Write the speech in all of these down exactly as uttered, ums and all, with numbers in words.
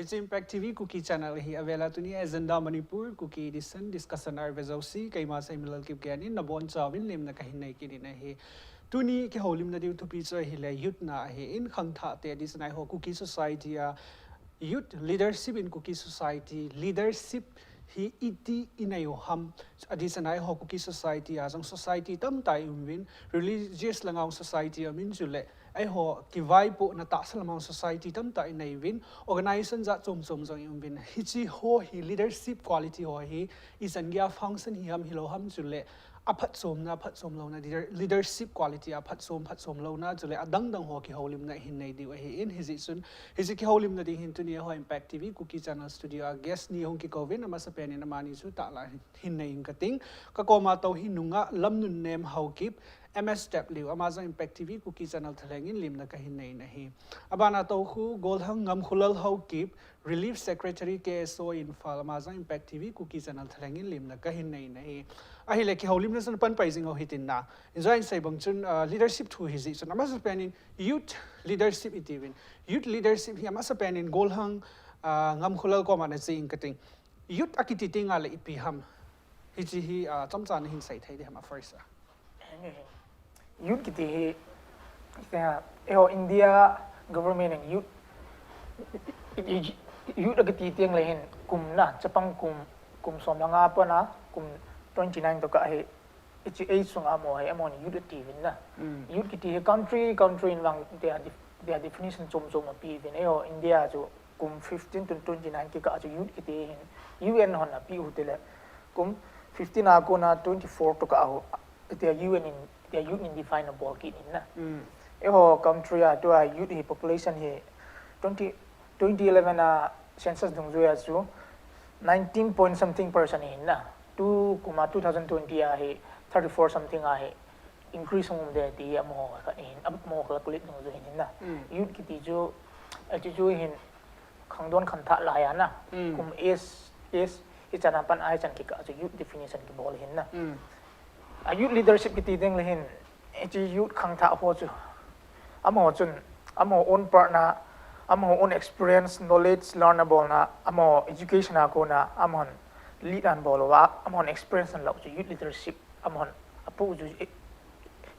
Hiche Impact T V Kuki Channel hi avela tuni Agenda Manipur Kuki Edition discussion a ive jouse, keima Seiminlal Kipgen in nabonchauvin lemna kahin nei kit in ahi. Tuni kihoulimna diu thupi chu ahile youth na ahin, khangthah te, adeh sanga eiho Kuki society a youth leadership in Kuki society leadership hi iti inei u ham, adeh sanga eiho Kuki society a jong society tamtah i um uvin, religious langa jong society aum in, chule eiho kivaipohna tahsa lama jong society tamtah inei uvin, organization jat chom chom jong i um uvin. Hiche ho hi leadership quality ho hi ichan geiya function hi ham hilou ham, chule aphatchomna, aphatchom louna, leader-, leadership quality a phatchom, phatchom louna, chule adang dang ho kihoulimna hin nei diu ahin, hijeh chun, hiche kihoulimna ding hin tuni eiho Impact T V Kuki Channel studio a guest ni hung kikouvin, amasapen in amani chu tahlah hin nei inge kating. Kakoma tou hi nungah Lamnunnem Haokip, M S W, ama jong Impact T V Kuki Channel thalheng in lemna kahin nei in ahi. Abana tou khu Golhang Ngamkholal Haokip, Relief Secretary K S O Imphal, ama jong Impact T V Kuki Channel thalheng in lemna kahin nei in ahi. Ahile kihoulimna chun pan pai jing u hitin na. Injo in sei bang chun, ah, leadership thu hijeh chun, amasapen in youth leadership iti uvin. Youth leadership hi amasapen in Golhang, ah, Ngamkholal koma nache inge kating. Youth akiti tengle ipi ham. Hiche hi, ah, chomcha nahin sei thei ding ham first a. Youth kiti hi, eh, eiho India government in youth, youth akiti tengle hin kum na, chapang kum, kum som le nga a pat a, kum twenty nine tokah hi, hiche age sunga amaho hi, amahon youth ati uvin na. Mm. Youth kiti hi country, country in vang, their def-, their definition chom chom api uvin. Eiho India chu kum fifteen to twenty nine kikah chu youth kiti hin, U N hon api u tile. Kum fifteen a kona twenty four tokah ho, tia U N in, tia youth in define abol kit in na. Mm. Eiho country a tua youth hi population hi twenty, twenty eleven a census dungjuia chu nineteen point something percent hin na. Tu kuma two thousand twenty a hi thirty four something a hi increase hung um ding ti amaho khat hin, amaho calculate dungjuia hin na. Mm. Youth kiti chu, achu chu hin khangdong khangthah laiya na. Mm. Kum age, age, hichan a pat a hichan kikah chu youth definition kibol hin na. Mm. A youth leadership kiti tengle hin, hiche youth khangthah ho chu, amaho chun, amaho own part na, amaho own experience, knowledge, learn abolna, amaho education a kona, amahon lead anabol uva, amahon experience analah u chu youth leadership, amahon apoh u chu, eh,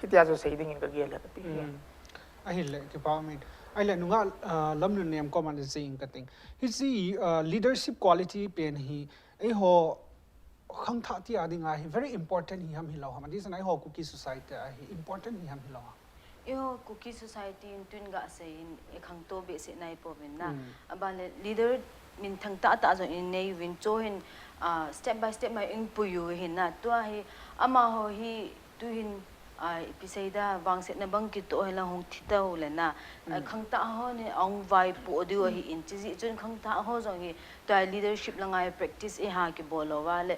hitia chu sei dingin kagel e kati. Mm. Ahile, kipa umin. Ahile, nungah, ah, Lamnunnem koma nache inge kating. Hiche, ah, leadership quality pen hi, eiho khangthah tia dinga hi very important hi ham hilou ham. Adeh sanga eiho Kuki society a hi important hi ham hilou ham. Eiho Kuki society in tun gasei in ikhangtou behseh nai pouvin na. Mm. Abanle leader minthang tahtah jong inei uvin, chuhin, ah, step by step ma eipui u hin na. Tua hi, amaho hi, tuhin, ah, ipi seida, vangsetna bang kitoh hilang hung thi tau le na. Ah, mm, khangthah ho hi ahung vaipoh diu ahin, chujeh chun khangthah ho jong hi, tua leadership langa practice iha kibol louva le,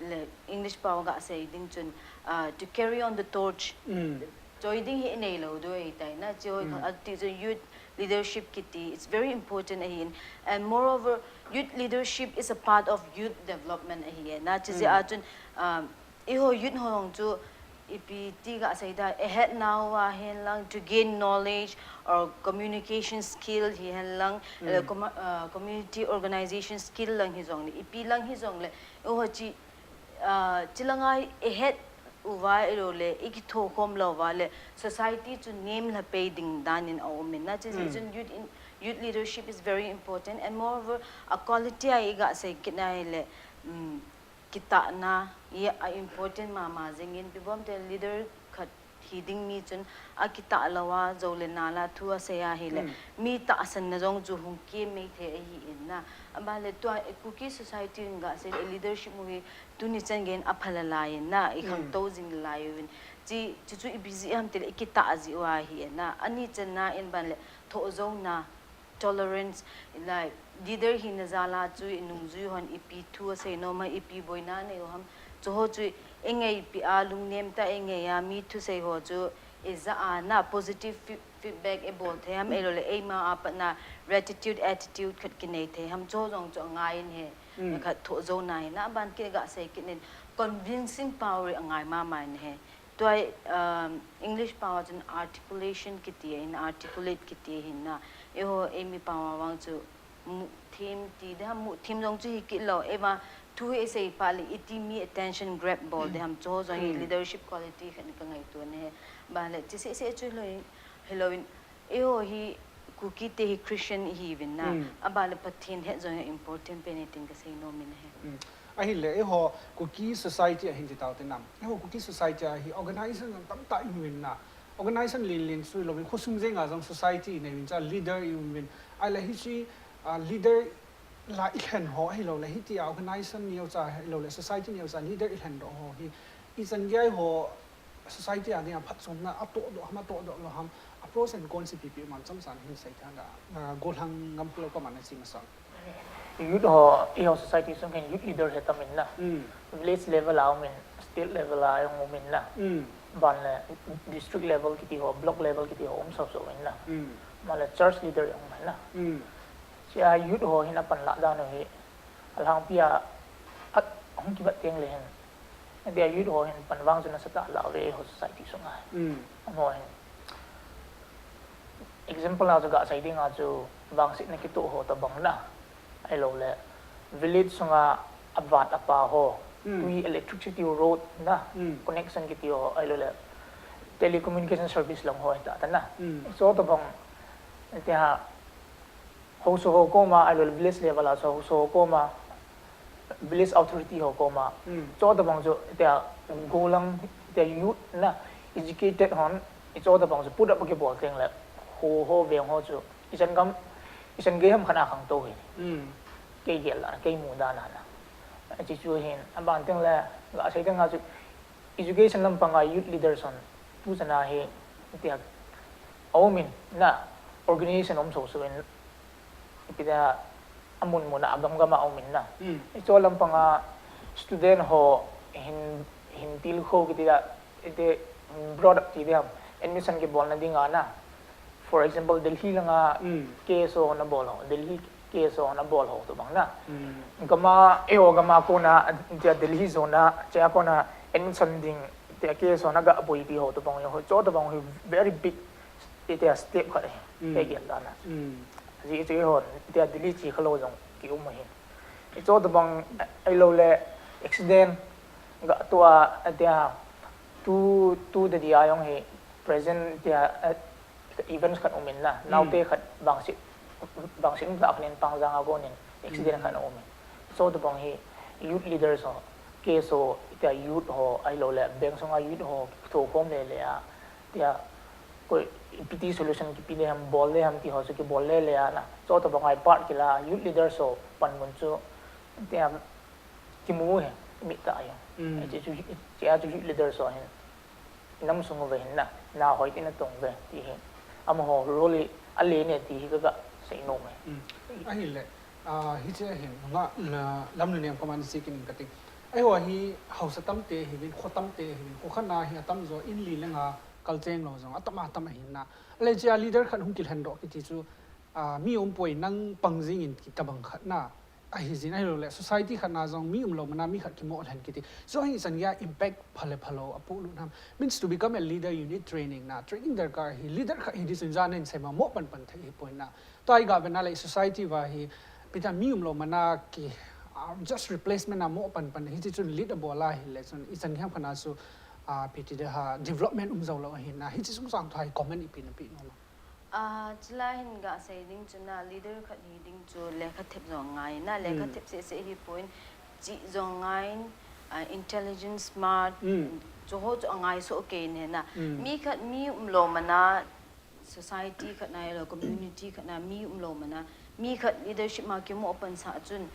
le English pao gasei ding chun, ah, to carry on the torch. Mm. Choi ding hi inei lou diu ahitai na, choi, mm, khang, ati chun youth leadership kiti, it's very important ahin. And moreover, youth leadership is a part of youth development ahi na. Chujeh a, mm, chun, um, eiho youth ho jong chu ipi ti gasei da, ahead now a hilang, to gain knowledge or communication skill hihen lang, mm, le com-, uh, community organization skill lang hijongle, ipi lang hijongle, eiho chi, ah, chilanga ahead uva, ahilouleh ikithokhom louva le society chu nemlha pei ding dan in aum in na. Chujeh, mm, chun youth in, youth leadership is very important, and moreover, a quality a igasei kit na hile, um, kitahna hi a important mama jingin, ipi bol em itile leader khat hi ding mi chun akitah louva, jou le nal a thu asei ahile, mm, mi tahsanna jong chu hung kem mai thei ahin na. Abanle tua Kuki society in gasei le leadership mu hi tuni chan geiyin apha laiyin na, ikhangtou, mm, jing lai uvin. Chi, chuchu ipi jeh ham itile ikitah jeh uva ahin na. Ani channa in abanle thohjouna, tolerance, like, leader hina jal a chu inungjui hon ipi thu asei nom ham, ipi boina anei u ham, chuho chu ingaipi a, lungnem tah a ingei a, mi thusei ho chu ijah a na, positive fe-, feedback ibol thei ham, ahilouleh eima a pat na gratitude attitude khat kinei thei ham, chuho jong chu angai in ahi, mm, khat thohjouna ahi na. Aban kit gasei kit in, convincing power angai mama in ahi. Tua, um, English pao a chun articulation kiti ahin, articulate kiti ahin na. Eiho, eimi pao a vang chu Muh them ti ding ham, muh them jong chu hi kit lou. Eva, thu hi isei phat le iti mi attention grab bol ding ham, chu jong hi leadership quality khat ka ngaito na hi. Ban le, chi seh seh chu lou, hello in, eiho hi Kuki te hi Christian ihiuvin na. Aban le Pathen het jong hi important pen e tin ka sei nom in ahi. Ahile, eiho Kuki society a hin ti tau te nam. Eiho Kuki society a hi organization jong tamtah i um uvin na. Organization len len chu louvin, khosung jenga jong society i nei uvin, chua leader i um uvin. Ahile hiche, ah, leader la i lhen ho ahilouleh, hitia organization neocha ahilouleh, society neocha leader i lhen doh ho hi, ichan gei ho society a dinga phatchomna atohdoh ham, atohdoh lou ham, a pros and cons ipi ipi um am chomcha hin sei thei a, ah, gollhang Ngamkholou pa man a chi masang. Youth ho, eiho society sung hin youth leader hi tam in na. Village level a um in, state level a jong um in na. Ban le district level kiti ho, block level kiti ho um soh soh in na. Ban le church leader jong um in na. Chua youth ho hin apan lah dan u hi, alhangpi a, at hung kibat teng le hin. Tia youth ho hin pan vang chu nasatah lah uve eiho society sunga. Amaho hin. Example a chu ga sei dinga chu vangsetna kitoh ho tobang na. Ahilouleh village sunga avat apa ho. Tui, electricity, road na. Connection kiti ho ahilouleh telecommunication service lang ho hita ta na. Chu tobang tia haosa ho koma, ahilouleh village level a chu haosa ho koma, village authority ho koma. Chu tobang chu tia gollhang, tia youth na, educated hon, chu tobang chu put up kibol teng le, ho, ho veng ho chu, ichan gam, ichan gei ham khat a khangtou hi. Kei gel dan a, kei mu dan a na. Hiche chu hin, aban teng le, ga sei teng a chu, education lampang a youth leaders hon, tu chan a hi, tia, aum in na, organization um soh soh in, ipi tia, amun mun a, agam gam a um in na. Hiche lampang a student ho hin, hin tilkhou kiti a, iti brought up ti ding ham, admission kibolna dinga na. For example, Delhi langa K S O na bol ho, Delhi K S O na bol ho tobang na. Gam a, eiho gam a kona, tia Delhi zona, chua kona admission ding, tia K S O na ga boi ti ho tobang ho, chu tobang hi very big, tia step khat ahi, kei gel dan a. Ajeh chu eiho, tia Delhi che khalou jong ki um ahi. Chu tobang ahilouleh accident ga toh a, tia tu, tu te dia jong hi present tia, eh, events khat um in na, naote khat vangset, vangset umtah khat in Pangjang a konin accident khat um in. Chu tobang hi youth leaders ho, K S O, tia youth ho, ahilouleh bank sunga youth ho, kithokhom le le a, tia koi ipi ti solution kipe le ham, bol le ham ti ho chu kibol le le a na. Chu tobang a part kila, youth leaders ho panmun chu, tia kimu hi, mit tah a jong. Hiche chu, hiche a chu youth leaders ho hin, inam sung uva hin na, na hoitah in atong uve, ti hi. Amaho role hi, alen e ti hi ka, ka sei nom e. Ahile, ah, hiche a hin, nga, na, Lamnunem koma sei kit in kati. Eiho hi, haosa tamtah ihiuvin, kho tamtah ihiuvin, kho khat na hi atamjo, in li le nga, kalcheng lou jong, atam atam ahi na. Ahile hiche a leader khat hung kilhen doh kiti chu, ah, mi umpoi nang pang jing in ti tobang khat na. Ahi jin ahilouleh, society khat na jong mi umlou mana mi khat kimoh lhen kiti. Chu hi ichan gei a impact pha le phalou apoh lut ham. Means to become a leader, you need training na. Training darkar ahi, leader khat hi ding chun jan in sei ma moh pan pan thei ahipoi na. Tua i ga ve na le society uva hi, ipi tia mi umlou mana ki, ah, just replacement a moh pan pan hiche chun lead abol a ahile chun ichan gei ham khat na chu, ah, ipi ti ding ham, development um jou lou ahi na. Hiche sung sang thu hi comment ipi na pe nom am? Ah, chulai hin ga sei ding chu na, leader khat hi ding chu lekha thep jong angai na, lekha thep seh seh hipon, chih jong angai, ah, intelligent, smart, chu ho chu angai soh kei in ahi na. Mi khat mi umlou mana, society khat na, ahilou community khat na, mi umlou mana, mi khat leadership ma kimoh pan sah chun,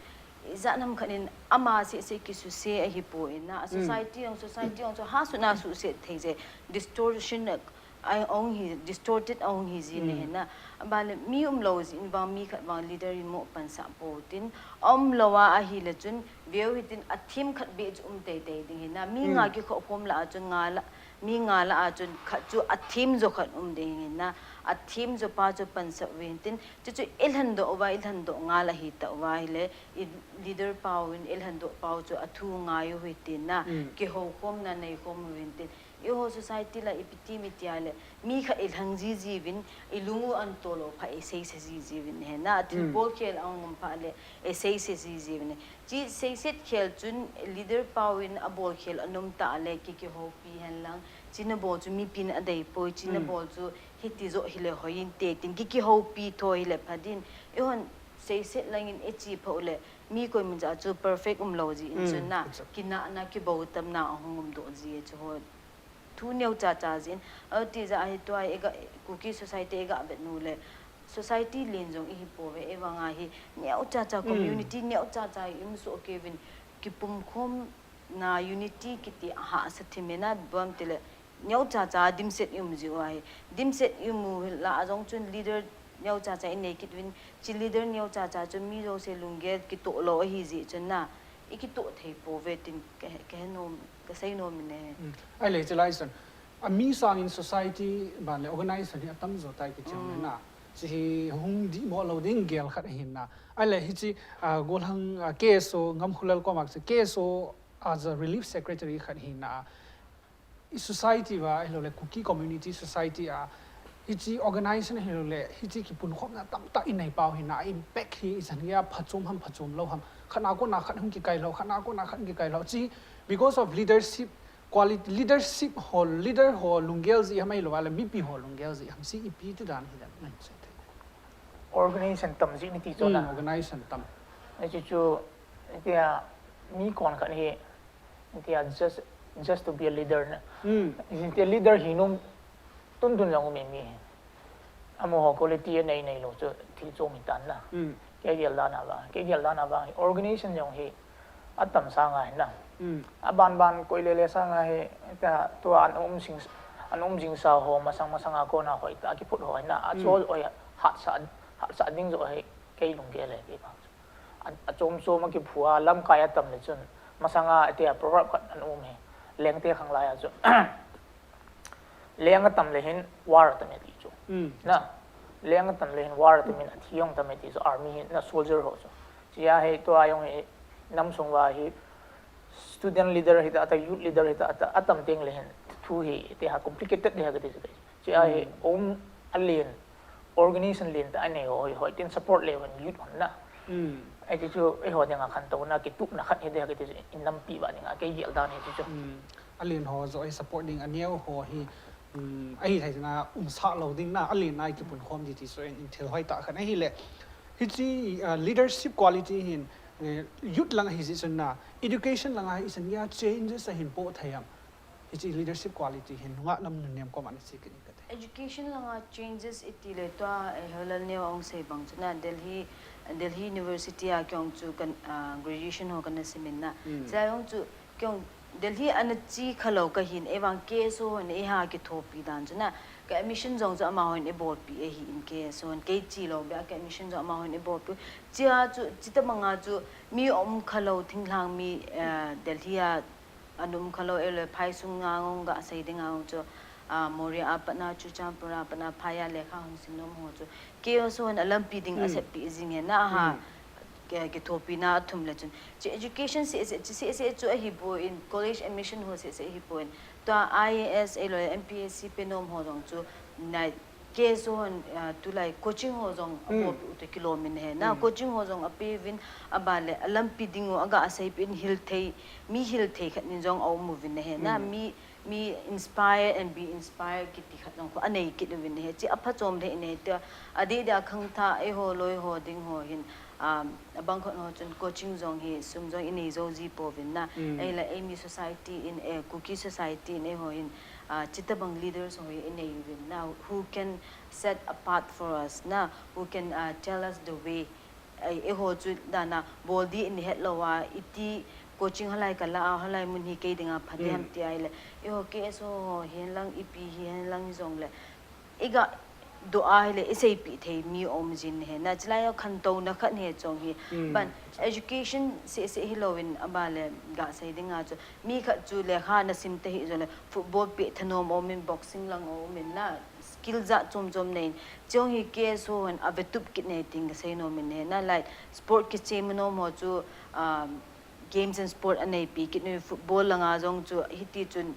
ijat ham khat in ama seh seh kisuse ahipon na, a society jong, society jong chu ha sut na suse thei je, distortion a, a hung hi, distorted a hung hi jin ahi na. Aban le mi umlou jeh in vang mi khat vang leader in moh pan sah pou tin, aumlou a ahile chun, veu hitin a theme khat beh chu um tei tei ding ahi na. Mi nga kikhop khom lah a chun nga lah, mi nga lah a chun khat chu a theme jo khat um ding ahi na. A theme jo pa chu pan sah uvin tin, chu chu i lhen doh uva, i lhen doh ngal ahi tah uva ahile, i leader pau in i lhen doh pau chu a thu ngai u hitin na, kihou khom na nei khom uvin tin, Eiho society la ipi ti mi tia le, mi khat ilhang jiji uvin, ilung u anto lou phat isei se jiji uvin ahi na, thil bol khel ahung um phat le, isei se jiji uvin ahi. Chi seiset khel chun leader pa uvin abol khel anom tah le, ki kihoupi hen lang, chi nabol chu mipin adei poi, chi nabol chu hiti joh hile hoi inte tin, ki kihoupi tho hile pha din, eihon seiset langin ichi pha u le, mi koiman jeh chu perfect um lou jin chun na, kinahna, kibautamna ahung um doh ji chu ho. Thu neo cha cha jin, ati jeh hi tua iga, Kuki society iga vet u le, society len jong ihi pouve, eivang a hi neo cha cha, community neo cha cha i um soh kei uvin, kipumkhom na unity kiti ahahsa thim e na, bam tile, neo cha cha dimset i um jiu ahi. Dimset i um u la a jong chun leader neo cha cha inei kit uvin, chi leader neo cha cha chun mi jouse lunggel kitoh lou ahi jeh chun na, ikitoh thei pouve tin ka, ka he nom, ka sei nom in ahi. Ahile, chulai chun, a mi sangin society ban le organization hi atam jo tai kiti jong le na. Chi hi hung dihmo lou ding gel khat ahin na. Ahile, hichi, a, golhang, a, K S O Ngamkholal koma chu K S O as a relief secretary khat hi na. I society va, ahilou le Kuki community society a, hichi organization ahilou le, hichi kipunkhomna tamtah inei pau hi na, impact hi ichan geiya phachom ham, phachom lou ham. Khat na kona khat hung kikai lou, khat na kona khat hung kikai lou. Chi, because of leadership, quality, leadership ho, leader ho lunggel jeh ham ahilou le, mipi ho lunggel jeh ham, chi ipi ti dan hi dan, ngai se thei. Organization tam jeh ni ti chu na. Organization tam. Achu chu, tia, mi kon khat hi, tia, just, just to be a leader na. Tia leader hi nom tuntun jong um e mi. Amaho quality anei nei lou chu thil chom hi tan na. Kei gel dan a vang, kei gel dan a vang hi organization jong hi atam sang ahi na. Aban ban koi le le sang ahi, tia, tua an um jing, an um jing sa ho, masang masang a kona hoitah a kiphut ho ahi na. Achu ho hi hatsah, hatsah ding joh hi kei lunggel e kei vang chu. A, achom chom a kiphu a, lamkai atam le chun, masang a, tia, proverb khat ana um hi. Lengte khang lai a chu. Leng atam le hin war atam e ti chu. Na, leng atam le hin war atam in, athi jong tam e ti chu, army hi na, soldier ho chu. Chia hi tua jong hi nam sung uva hi student leader hita, ata youth leader hita, ata atam teng le hin thu hi, tia, complicated ding ahi kati chu. Chia hi um alen, organization len tah anei ho hi, hoi tin support le hon youth hon na. Ahi ti chu eiho dinga khantouna, kituhna khat hi ding ahi kati chu, i nampi uva dinga kei gel dan hi ti chu. Alen ho joh hi support ding, aneo ho hi, um, ahi thei na, umsah lou ding na, alen a i kipunkhom ding ti chu in, in thil hoitah khat ahile. Hichi, uh, leadership quality hin, eh, youth lang ahi jeh chun na, education lang a hi ichan geiya changes ahin po thei am. Hichi leadership quality hin nungah nam nunem koma na sei kit in kate. Education langa changes iti le tua, eh, Helal neo ahung sei bang chu na Delhi, Delhi University a kei jong chu kan, ah, graduation ho kana sim in na. Chia jong chu kei jong Delhi ana che khalou kahin, eivang K S O hon eiha kithopi dan chu na. Ka admission jong chu amahon eibolpi ahin, K S O hon kei che lou beh a ka admission jong amahon eibolpi. Chia chu, chutobanga chu mi um khalou thinglhang mi, eh, Delhi a ana um khalou, ahilou le phai sunga jong gasei dinga jong chu, ah, Moreh a patna, Churachandpur a patna, phai a lekha hung sim nom ho chu K S O hon alampi ding asetpi jing ahi na, ha, ki, kithopina athum le chun. Chu education seh seh, chu seh seh chu ahipoi, college admission ho seh seh ahipoi. Tua I A S ahilou le M P S C pe nom ho jong chu na K S O hon, ah, tulai coaching ho jong abolpeh u toh kilom in ahi na, coaching ho jong apeuvin, aban le alampi ding u aga aseipeh in, hil thei, mi hil thei khat nin jong aum uvin ahi na, mi, mi inspire and be inspired kiti khat jong khu anei kit uvin ahi, chi aphachom lheh in ahi tia, adeh deh a khangthah eiho loi ho ding ho hin, um, abang khat ho chun coaching jong hi sum jong inei jou ji pouvin na. Ahile eimi society in, eh, Kuki society in eiho hin, ah, chutobang leaders ho hi inei uvin na, who can set a path for us na, who can, ah, tell us the way. Ai, eiho chu dana bol ding in het lou a, iti coaching halai kala a, halai mun hi kei dinga pha ding ham ti ahile, eiho K S O ho hin lang, ipi hi hen lang jong le, iga doh ahile, iseipeh thei mi um jin ahi na, chulai a khantouna khat ahi chong hi. Ban, education seh seh hilouvin, aban le gasei dinga chu, mi khat chu lekha ana sim tahih jongle, football peh thanom um in, boxing lang um in na, skill jat chom chom nei in, chong hi K S O hon avetup kit nei tin kasei nom in ahi na, like, sport kichem nom ho chu, um, games and sport aneipi kit in, football langa jong chu hiti chun,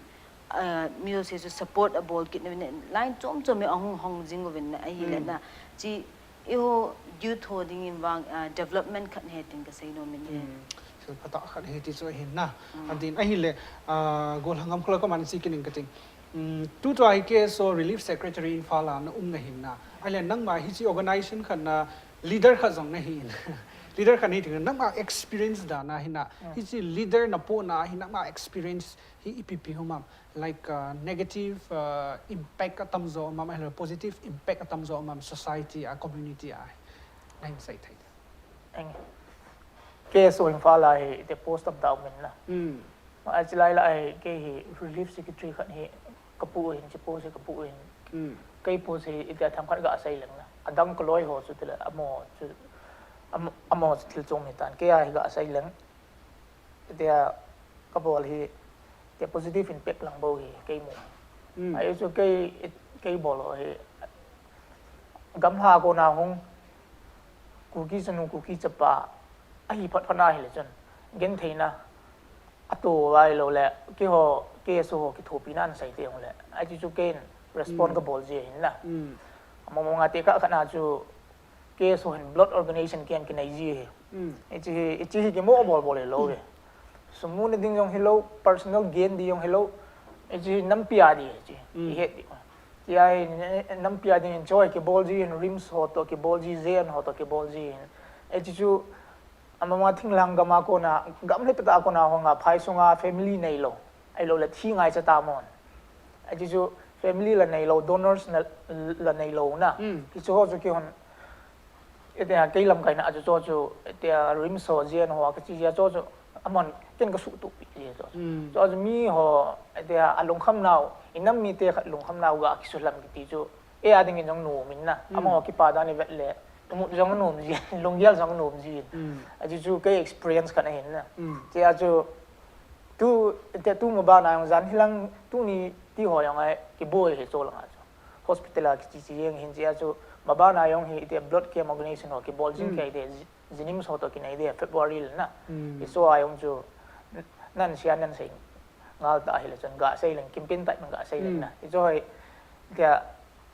mi ho se chu support abol kit uvin, line chom chom mi ahung hong jing uvin ahile na. Chi eiho youth ho dingin vang development khat ahi tin kasei nom in. Thil phatah khat ahi ti chu ahin na. Adin ahile, Golhang Gamkhula koma sei kit ning kating. Tutua hi K S O Relief Secretary Imphal a na um nahin na. Ahile nangma hiche organization khat na leader khat jong nahin. Leader khat nahi tin nangma experience dan a hin na. Hiche leader napohna hin nangma experience hi ipi ipi um am, like, negative impact atam jo um am, ahilou positive impact atam jo um am society a, community a, nahin sei thei. K S O Imphal a hi iti post tamtah um in na. Achi lai lai hi kei hi relief secretary khat hi kapu hin, chi post hi kapu hin. Kei post hi iti themkhat gasei leng na. Adang kaloi ho chu tile amaho chu, amaho chu thil chom hitan. Kei a hi gasei leng. Tia kabol hi, tia positive impact lang bou hi kei mu. Ahi chu kei, kei bol ho hi gamlha kona hung Kuki chanu Kuki chapa ahi phat phat ahile chun gentheina ato ahilou le keiho K S O ho kithopina ana sei teng le ahi chu kei respond kabol ji hin na. Among mong a tekah khat na chu K S O hin blood organization kian kinei ji hi. Hiche hi, hiche hi kimo bol bol hilou hi. Sum muna ding jong hilou, personal gain ding jong hilou. Hiche hi nampi a ding hiche. Ihet ding. Tia hi nampi a ding hin choi kibol ji hin, RIMS ho toh kibol ji, J N ho toh kibol ji hin. Hiche chu amama thinglhang gam a kona, gam le pet a kona hung a, phai sunga family neilou. Ahilou le thi ngaicha ta mon. Ahi chu family la neilou, donors la neilou na. Hichu ho chu kihon. Itia kei lamkaina a chu chu, itia RIMS ho, J N ho, kachi jia chu chu. Amon ken kasuhtup pi jia chu. Chu chu mi ho, itia alungkham nau, inam mite khat lungkham nau ga kisulam kiti chu. E a dingin jong nom in na. Amaho kipa dan ivet le. Imut jong nom ji, lunggel jong nom ji. Ahi chu kei experience khat ahin na. Chia chu Tu, tia tu mabana jong jan hilang tuni ti ho jong a kiboi hi chu langa chu. Hospital a kichi chi jeng hin chia chu mabana jong hi tia blood camp organization ho kibol jing kei te JNIMS ho toh kinei te February le na. Hichu a jong chu nan sia nan sei ngal ta hile chun gasei leng campaign tai man gasei leng na. Hichu hoi tia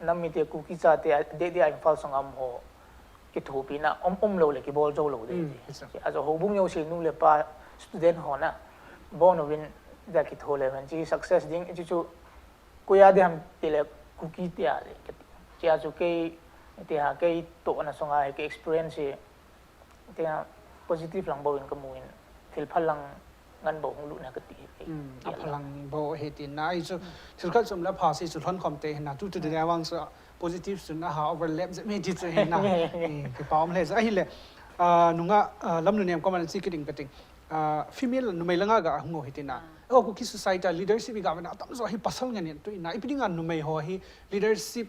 nam mite Kuki chate a, deh deh a Imphal sunga um ho kithopina um, umlou le kibol jou lou ding. Ajo houbung jouse nu le pa student ho na. Bon uvin da kitho le hen chi success ding chi chu kuya ding ham ti le Kuki tia le. Chia chu kei tia kei tohna sunga hi kei experience hi tia positive lang bou in kamu in thil phal lang ngan bou hung lut na kati hi. Aphalang bou hi tin na ahi chu thil khat chom le pha sei chu lhon khom te hin na tu tu de vang chu positive sun aha overlap je me ti chu hin na. Kipa um le chu ahile nunga Lamnunem comment chi kiding kating. Female numei langa ga hung ho hi tin na. O Kuki society leadership ga na tam jo hi pasal ngen in tu in na ipi dinga numei ho hi leadership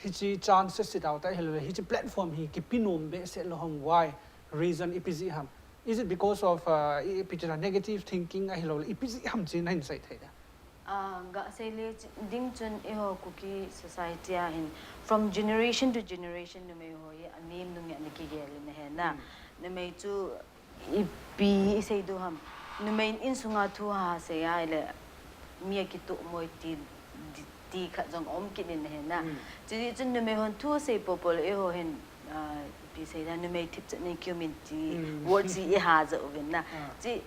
Hichi chances ti tau ta hilou le, hichi platform hi kipi nom behseh lou ham, why? Reason ipi jeh ham? Is it because of, uh, i-, ipi ti ta negative thinking ahilou le, ipi jeh ham chi nahin sei thei da? Ah, gasei le chi-, ding chun eiho Kuki society a hin, from generation to generation numei ho hi anem nung a ana kigel in ahi na. Numei chu Ipi isei diu ham. Numei in insunga thu hasei a ile mi akitoh moi ti, ti khat jong um kit in ahi na. Chuti chun numei hon thu sei popo le eiho hin, ah, ipi sei da numei thipchet nei kium in ti word chi iha jeh uvin na. Chi,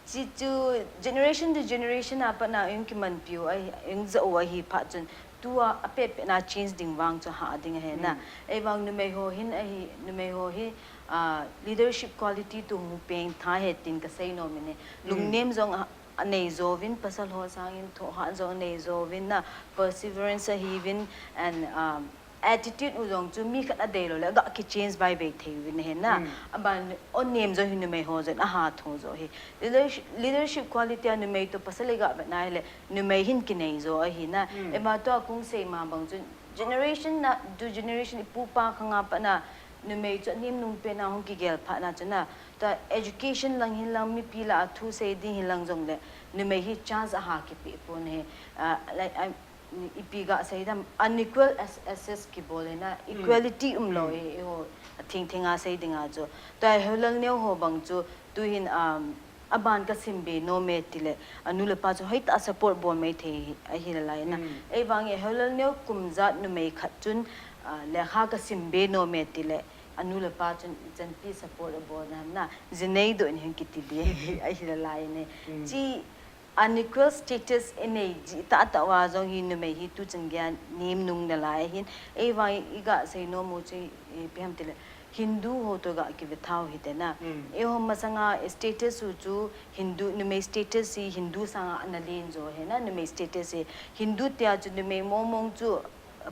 chi chu generation to generation a pat na ung kimanpiu ahi, ung jeh u ahi phat chun Tua apet pet na change ding vang chu ha ding ahi na. Ei vang numei ho hin ahi, numei ho hi, ah, leadership quality tu hung peng tha ahi tin kasei nom in e. Lungnem jong a, anei jouvin, pasal ho sangin thohhat jong anei jouvin na, perseverance ahiuvin, and, um, attitude u jong chu mi khat adei lou le, aga kichange bai bai thei uvin ahi na. Aban, o nem jong hi numei ho jong aha tho jong hi. Leadership, leadership quality a numei to pasal iga vet na hile, numei hin kinei jo ahi na. Ema tua kung sei ma bang chun generation na, tu generation ipu ipa khang a pat na numei chu anem nung pen a hung kigel phat na chun na. Tua education lang hin lang mipi lah a thu sei ding hin lang jong le numei hi chance aha kipe pon ahi. Ah, like, I'm, ipi ga sei dam unequal ac-, access kibol ahi na, equality umlou ahi, eiho, athing thing a sei ding a chu. Tua hi Houlal Neo ho bang chu, tu hin, um, aban kasim be nom e tile, anu le apa chu hoitah a support bol mai thei ahi le lai na. Ei vang e, helal neo kum jat numei khat chun, ah, lekha kasim be nom e tile, anu le apa chun ichanpi support abol na na, jinei doh in hin kiti be ahi le lai ne. Chi unequal status inei ji tah tah uva jong hi numei hi tuchan geiya nem nung nalai ahin. Ei vang iga sei nom u chu ipi ham tile, Hindu ho toh ga kive thau hite na. Eiho masanga status u chu Hindu, numei status hi Hindu sanga ana len jo ahi na, numei status hi. Hindu tia chu numei mong mong chu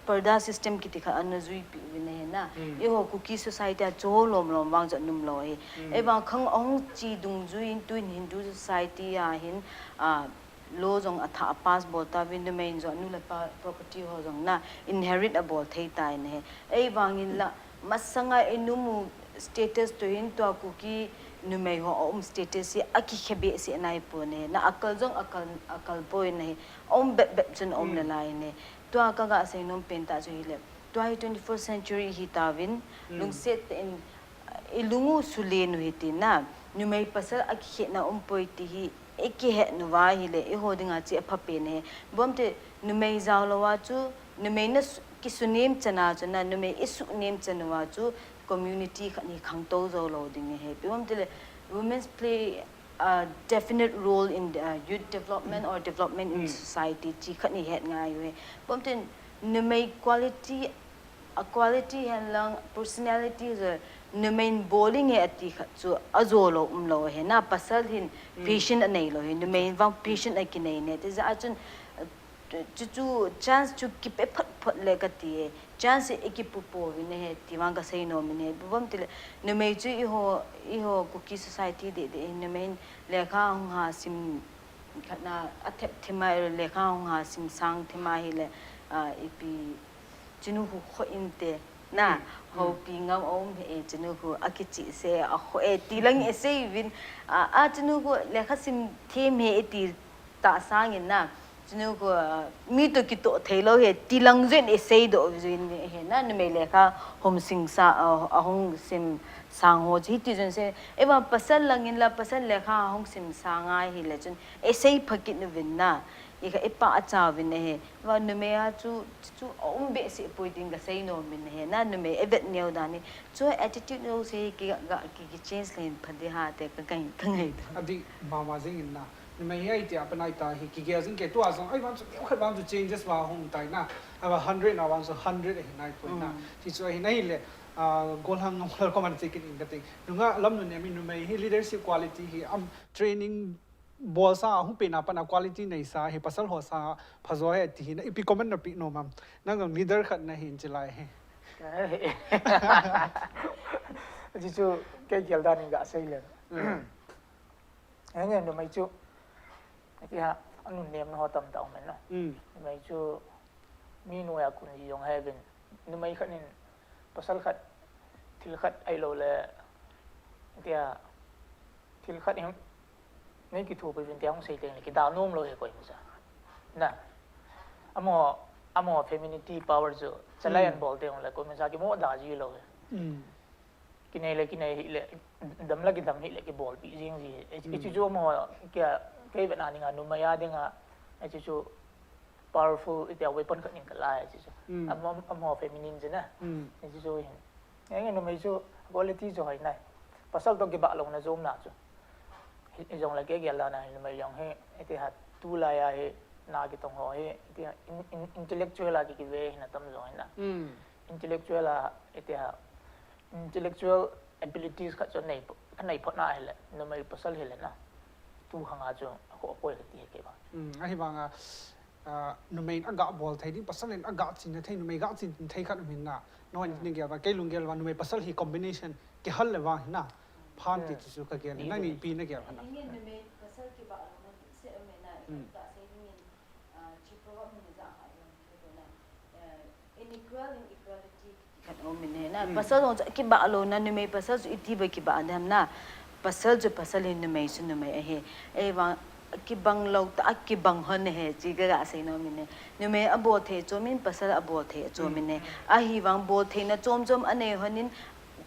parda system kiti khat ana juipi uvin ahi na. Eiho Kuki society a chu lom lom vang chu ana um lou ahi. Ei vang khang ahung che dungjui in tuin Hindu society a hin, ah, law jong athah a pass bol tauvin, numei in jong anu le apa property ho jong na inherit abol thei tai na ahi. Ei vang in la masanga inu mu status toh hin tua Kuki numei ho aum status hi akikhe behseh nai pon ahi. Na akal jong akal, akal poi na ahi. Aum bep bep chun aum nalai ne. Tua kaga sei nom pen tah chu hile, tua hi twenty-first century hi tauvin, lungset tah in, ilung u sulen u hite na, numei pasal akikhetna um poi ti hi ikihet uva ahile, eiho dinga chu apha pen ahi. Ipi ham tile, numei jao lou a chu, numei na su-, kisunem chan a chu na, numei isunem chan uva chu, community khat hi khangtou jou lou ding ahi. Ipi ham tile, women's play a definite role in the, uh, youth development or development in society, chi khat hi het ngai u ahi. Ipi ham tile, numei quality, a quality hen lang, personality jong, numei in bol inge ati khat chu ajo lou um lou ahi na, pasal hin patient anei lou ahi, numei in vang patient akinei ne. Ti jeh a chun, chu chu chance chu kipe phot phot le kati e. Chance ikipu pouvin ahi, ti vang kasei nom in ahi. Ipi ham tile, numei chu eiho, eiho Kuki society deh deh hin numei hin lekha hung ha sim khat na athep thim a, lekha hung ha sim sang thim a hile, ah, ipi, chinu khu khoh inte na, houpi ngam aum e, chinu khu akichih se, akhoh e, ti lang isei uvin, ah, ah, chinu khu lekha sim them e iti tah sangin na, chinu khu, ah, mi toh kitoh thei lou ahi, ti lang jong isei doh jin ahi na, numei lekha hung sim sa, ah, ahung sim sang ho chu hiti jong sei, ei vang pasal lang in la, pasal lekha hung sim sang ahile chun, isei pha kit uvin na, ikha ipah a cha uvin ahi. Vang numei a chu, chu aum behseh poi tin kasei nom in ahi na, numei ivet neo dan hi. Chu attitude jouse kiga, ga, ki, kichange leh pha ding ham ti ka, ka, kangai. Adih mama jing in na. Numei hi ahi tia, panai ta hi, kigel jing kei tua jong, ei vang chu, keu khat vang chu changes vang hung tai na. Ahivang hundred na vang chu hundred ahi nai poi na. Ti chu ahi nai le, ah, golhang ngam lal ko man che kit in kati. Nungah lam nunem in numei hi leadership quality hi, am, training bol sa, hung pen a pat a quality nei sa hi, pasal ho sanga phajo ahi ti hi na, ipi comment napi nom am? Nang jong leader khat nahin chilai hi. Chuchu, kei gel dan in ga sei le. Henge, numei chu, ati ha, anunemna ho tamtah um e no. Numei chu, mi noiya kun ji jong ahi uvin. Numei khat in, pasal khat, thil khat ahilou le, tia, thil khat in, nei kithopi uvin tia hung sei teng le, kida nom lou ahi koima cha. Na, amaho, amaho femininity power chu, chalai an bol teng le, koima cha kimo da ji lou ahi. Kinei le kinei hile, dam le kidam hile, kibolpi jing ji. Hichu chu amaho, kia, kei vet na dinga, numei a dinga, hichu chu, powerful, itia weapon khat in kalai, hichu chu. Am, am, amaho feminine chu na. Hichu chu hin. Nge, nge, numei chu quality chu hoi nai. Pasal toh kibah louna jomna chu. Hi, hi jong le kei gel dan a hi numei jong hi, iti ha tulai a hi, na kitong ho hi, iti ha in, in, intellectual a ki, kive hi na tam jong hi na. Intellectual a, iti ha intellectual abilities khat chu nei, nei phot na hile, numei pasal hile na. Tu hanga chu, akhoh poi kati hi kei vang. Ahivanga, ah, numei in aga bol thei ding, pasal in aga chin thei, numei ga chin thei khat um in na. Nangin nagel uva, kei lunggel uva, numei pasal hi combination kihal le vang hi na. Phan ti chu chu kagel, nangin ipi nagel uva na. Ingen numei pasal kibah louna bit se um e na, ka sei dingin, ah, chi program hin ja ha yong khe do na. Eh, inequal inequality khat um in ahi na. Pasal jong chu kibah louna, numei pasal chu iti ba kibah ding ham na. Pasal chu pasal ahi, numei chu numei ahi. Ahivang kibang lou tah, kibang hon ahi, chi kaga sei nom in ahi. Numei abol thei achom in, pasal abol thei achom in ahi. Ahivang bol theina chom chom anei hon in,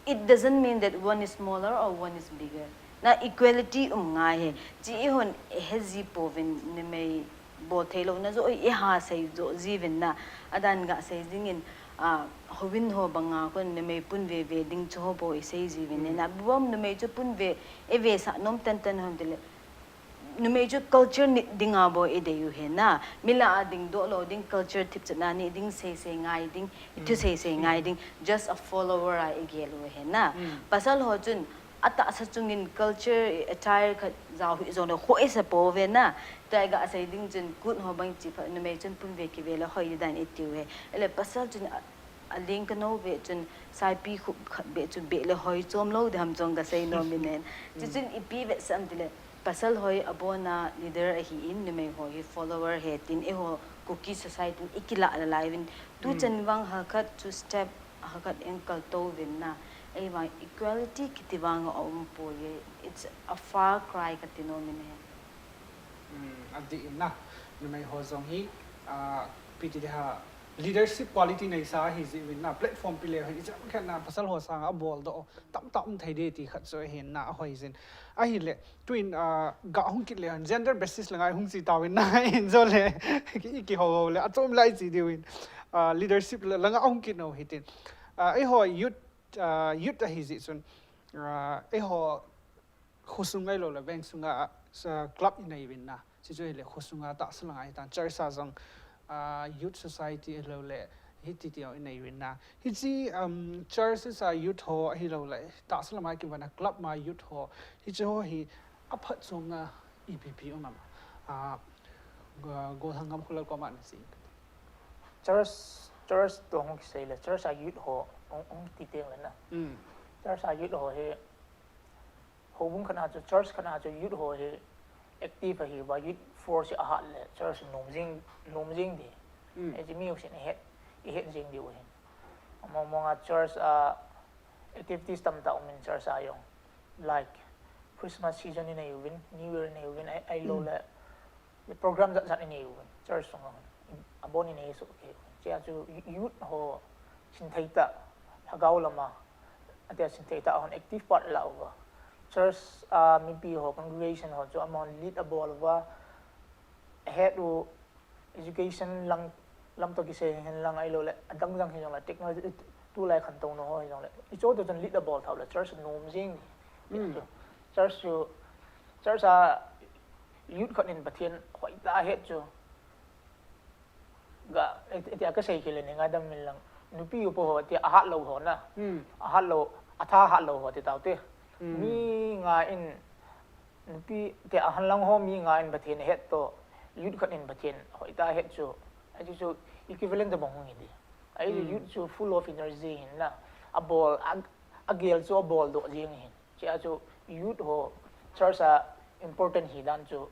it doesn't mean that one is smaller or one is bigger. Na equality um ngai he. Chi i hon he ji pouvin numei bol thei lou na jo i ha sei jo ji vin na. Adan ga sei ding in, a, hovin ho banga kon numei pun ve ve ding chu ho bo i sei ji vin na. Bom numei chu pun ve, e ve sa nom tan tan hon tile. Numei chu culture ni dinga bo i dei u he na. Mila a ding do lo ding culture thip chat na ni ding sei sei ngai ding, i thu sei sei ngai ding, just a follower a i gel u he na. Pasal ho chun, atahsa chungin culture attire khat jao hi jong le hoi sa po ve na. Tua ga sei ding chun kut ho bang chi pha numei chun pun ve ki ve le hoi dan i tiu he. Ele pasal chun a, a ling ka no ve chun saipi khup khat be chun be le hoi chom lo de ham chong ka sei nom in en. Chu chun i pi ve sam ti le pasal hoi abona leader a hi in numei ho hi follower he tin e ho Kuki society in i kila la lai vin tu chan vang ha khat chu step ha khat enkal to vin na. Ei vang equality kiti vang a um po ye. It's a far cry kati nom in he. Um, adi in na, numei ho jong hi, a, piti de ha, leadership quality nei sa hi ji vin na, platform pi le hin, i chang khen na, pasal ho sang a bol do, tam tam thei de ti khat so hin na, a hoi jin. A hi le, tuin, a, ga hung kit le hin, gender basis la ngai hung ji ta vin na, in jo le, ki, ki ho ho le, a chom lai ji de vin, a, leadership la, la nga hung kit no hi tin. A, ei ho youth, a, youth a hi ji chun, a, ei ho khosung ngai lo le veng sunga sa club i nei vin na. Chi chu le khosung a ta sa la ngai tan church a jong a youth society lo le hi ti ti i nei vin na. Hi chi um church sa youth ho hi lo le ta sa la mai ki vana club ma youth ho. Hi chi ho hi a phat sunga E P P um am. A go hangam khulal ko ma na si. Church church to hong ki sei le church a youth ho hong ti teng le na. Church a youth ho hi Houbung khat a chu church khat a chu youth ho hi active ahi uva youth force hi ahat le church nom jing nom jing di. Hiche mi usin ihet ihet jing diu ahin. Among mong a church a activities tamtah um in church a jong like Christmas season inei uvin, New Year inei uvin, ahilou le Program jat jat inei uvin, church sunga hin. Abon inei soh kei uvin. Chea chu youth ho chinthei tah, lhagao lama, atia chinthei tah hon active part la uva. Church a mipi ho, congregation ho chu amahon lead abol uva. Ahet u education lang lam toh kisei hin lang ahilou le, adang dang hi jong le technology tulai khantou na ho hi jong le. Icho toh chun lead abol thou le, church nom jing. Church chu, church a Youth khat in Pathen hoitah a het chu ga, tia kasei khel le nei ngaidam in lang. Nupi upa ho tia ahat lou ho na. Ahat lou, atha hat lou ho ti tau te. Mi nga in, nupi tia ahan lang ho mi nga in Pathen het to, youth khat in Pathen hoitah a het chu. Ahi chu equivalent to bang hung hi di. Ahi chu youth chu full of energy hin na. Abol, a, agel chu abol doh jing hin. Chea chu youth ho church a important hi dan chu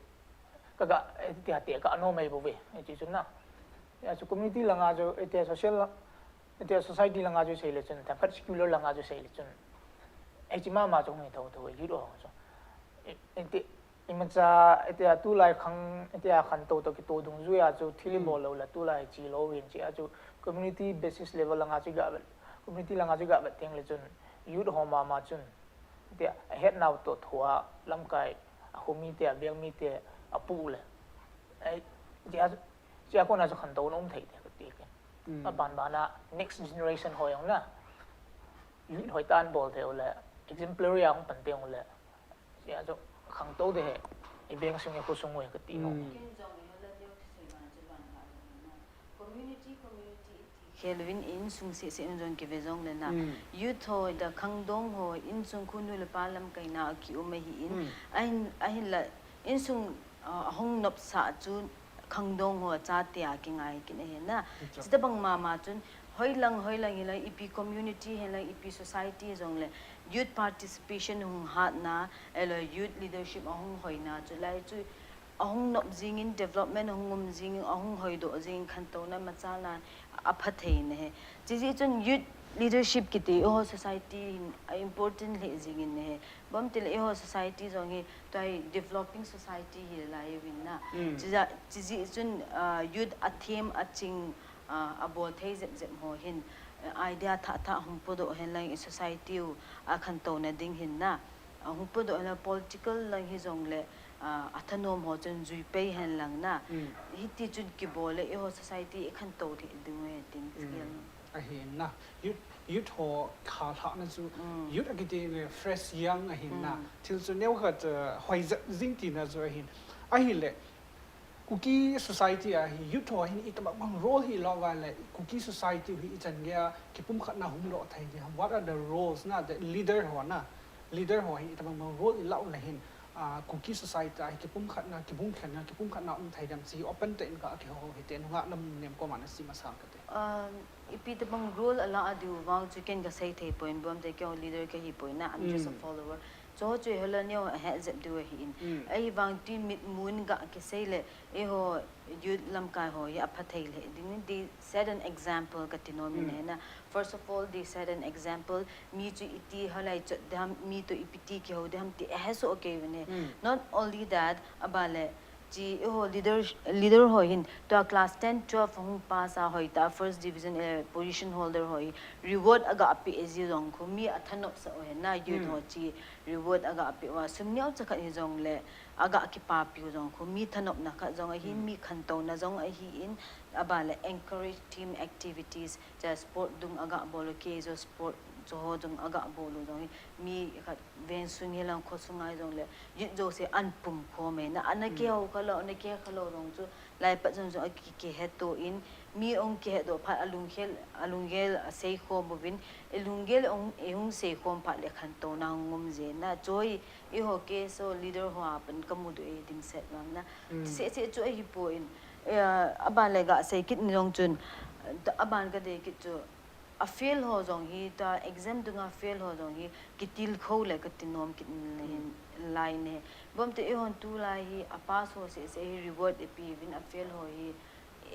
kaga, eh, ti hate ka ano mai bou ve, eh, ti chu na. Chea chu community langa chu, eh, ti social, eh, ti society langa chu sei le chun, themkhat secular langa chu sei le chun. Eh, chi mama chu hung hi thou thou, eh, youth ho chu. Eh, eh, ti, imacha, eh, ti tulai khang, eh, ti khantou toh kito dungjuia chu thil i bol lou le tulai chi lou hin chea chu community basis level langa chu ga, community langa chu ga vet teng le chun youth ho mama chun Tia, ahet nau toh thua, lamkai, akhumi tia, biang mi tia, apu le. Ai, tia, tia kona chu khantou na um thei tia, kati ke. Aban bana, next generation ho jong na. Lead hoitah in bol thei u le, exemplary a hung pan teng u le. Tia chu khangtou de he, i beng sung i khosung u he kati no. Ken jong i hola deu thusei ban chu ban ka jong na. Community, community. Khelvin insung seh seh in jong kive jong le na. Youth ho da khangdong ho insung khu nu le pa lamkaina a kium ahi in. Ahin, ahinla insung, ah, ahung nopsah chu khangdong ho chate a kingai kin ahi na. Chutabang mama chun hoilang, hoilang hilang ipi community hilang ipi society jong le youth participation hung hatna, elo youth leadership ahung hoina chu lai chu ahung nop jingin, development ahung um jingin, ahung hoidoh jingin, khantouna machalna apha thei na he. Chijeh chun youth leadership kiti eiho society hin a important lheh jingin na he. Bom tile eiho society jong hi tua hi developing society hi lai uvin na. Chijeh, chijeh chun, ah, youth athem aching, ah, abol thei jep jep ho hin, ah, idea thah thah hung podoh hen lang i society u akhantouna ding hin na. Ahung podoh la political lang hijongle, ah, athanom ho chun jui pei hen lang na. Hiti chun kibol le eiho society i khantou thei ding e tin skill. Ahin na. Youth, youth ho khalhahna chu. Youth akiti le fresh young ahin na. Thil chu neokhat, uh, hoijat jing tina chu ahin. Ahile, Kuki society a hi youth ho hin itobang bang role hi lo va le Kuki society hi ichan gei a kipumkhatna hung lo thei di ham. What are the roles na the leader ho na? Leader ho hi itobang bang role i lo le hin, ah, Kuki society a hi kipumkhatna, kibungkhenna, kipumkhatna um thei dem chi open te in ka ki ho hi te nunga lam nem ko mana si masang ka te. Um, ipi tabang role ala a diu vang chu ken ka sei thei poi, bom te kyo leader ka hi poi na, I'm just a follower. Cho chu hola neo a het jep diu ahi in. Ahivang tui mitmun ga kisei le, eiho youth lamkai ho hi apha thei le ding, they set an example ka ti nom in he na. First of all, they set an example. Mi chu iti halai chot dam, mi to ipi ti kihou dam ti he so okay ne. Not only that, abale chi eiho leader, leader ho hin tua class ten, twelve hung pass a hoi ta first division, eh, position holder ho hi reward aga pe e ji jong khu mi athanop sa o he na, youth ho chi reward aga pe wa sum neo cha khat hi jongle aga kipapiu jong khu mi thanopna khat jong ahi, mi khantouna jong ahi in, abale encourage team activities, cha sport dung aga bol u, kei jo sport cho ho dung aga bol u jong hi mi khat ven sung hi lang kho sunga hi jongle youth jouse an pum khom e na, ana kihou kha lou, ana kihou kha lou jong chu lai pat jong jong aki kihetto in, mi ong kihetto phat alunggel, alunggel asei khom uvin, ilunggel ong, ihung sei khom phat le khantouna hung um je na, cho hi eiho KSO leader ho a pan ka mudoh e dimset vang na. Seh seh chu ahi poi in, eh, aban le ga sei kit ni jong chun, eh, aban ka dei kit chu, a fail ho jong hi, ta exam dunga fail ho jong hi, kitilkhou le ka ti nom kit ni le hin lai ne. Bom te eihon tulai hi, a pass ho seh seh hi reward ipi uvin, a fail ho hi,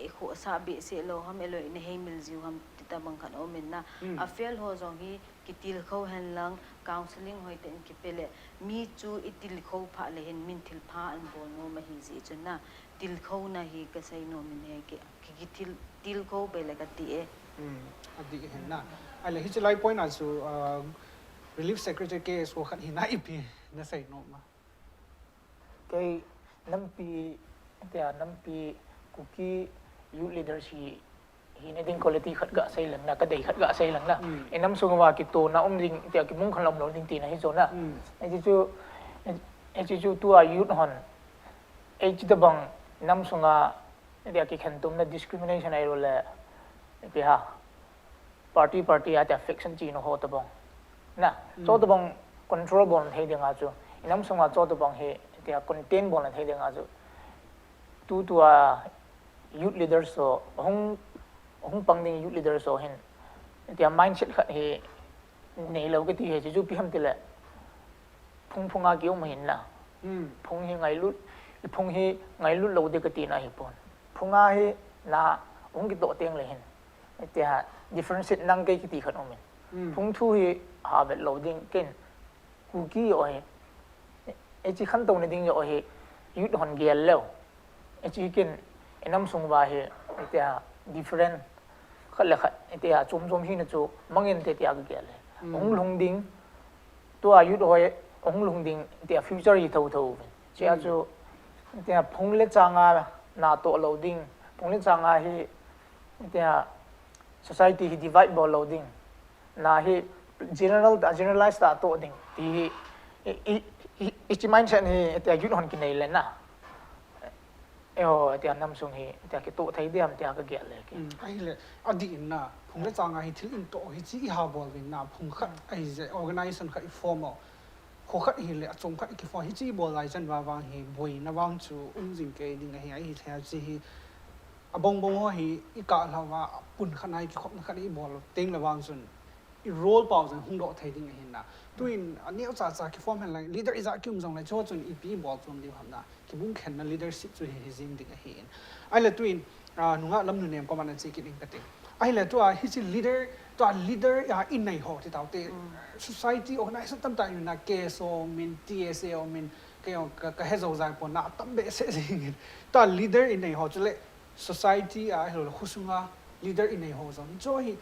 i khohsah behseh lou ham, eloi na heimil jiu ham, ti tabang khat um in na. A fail ho jong hi, kitilkhou hen lang, counselling hoi tah in kipe le, mi chu i tilkhou phat le hin min thilpha an bol nom ahi jeh chun na, tilkhouna hi ka sei nom in he, ki, ki, ki til, tilkhou be le ka ti e. Hmm, adih hen na. Ahile hiche lai point a chu, ah, Relief Secretary KSO khat hi na ipi na sei nom a. Kei nampi, tia nampi Kuki youth leaders hi, hina ding quality khat ga sei leng na, ka dei khat ga sei leng na. I nam sunga kitohna um ding, tia kibung khan lom lom ding tina hi chu na. Hiche chu, hiche chu tua youth hon, hiche tabang nam sunga, tia kikhen tumna discrimination ahilou le, ipi ha. Party, party a tia faction china ho tabang. Na, cho tabang control bol thei dinga chu. I nam sunga cho tabang hi, tia contain bol thei dinga chu. Tu tua youth leaders ho, hung, hung pang ding youth leaders ho hin. Tia mindset khat hi, neilou kati hi, chu ipi ham tile. Phung phunga kium hin na. Phung hi ngailut, i phung hi ngailut lou ding kati na hi pon. Phunga hi na hung kitoh teng le hin. Tia differentiate nang kei kiti khat um in. Phung thu hi ha vet lou ding ken. Kuki o hi. Hiche khantouna ding o hi. Youth hon gel leu. Hiche ken i nam sung uva hi. Tia different. Khat le khat, tia chom chom hina chu mangin te tia ka gel e. Hung lhung ding, tua youth hoi, hung lhung ding, tia future hi tho tho uvin. Chia chu, tia phung le changa na toh lou ding, phung le changa hi, tia society hi divide bol lou ding, na hi general ta, generalize ta toh ding, ti hi, i, i, i, hiche mindset hi, tia youth hon kinei le na. Eiho, tia nam sung hi, tia kitoh thei diam, tia ka gel le ki. Ahile, adih in na, phung le changa hi thil in toh hi chi i ha bol vin na, phung khat ahi je, organization khat i form o. Kho khat hi le, achom khat i ki form, hiche i bol lai chan va vang hi, boina vang chu, um jing kei ding ahi, ahi thei chi hi. Abong bong ho hi, i kah lhau va, pun khat na i ki khop na khat i bol, teng le vang chun. I role pau jong hung doh thei ding ahin na. Tuin, a neo cha cha ki form hen lang, leader ija ki um jong le, chu chun ipi bol chom diu ham na. Kibung khenna leadership chu hi, hi jing ding ahin. Ahile tuin, ah, nungah lam nunem koma na che kit ding kati. Ahile tua, hiche leader, tua leader, ah, i nei ho, ti tau te, society organization tam ta in na, KSO min, TSA min, kei ka, ka he jou jai pon na, tam behseh jing in. Tua leader i nei ho, chule society, ah, hilou le, khosunga leader i nei ho jong. Chu hi,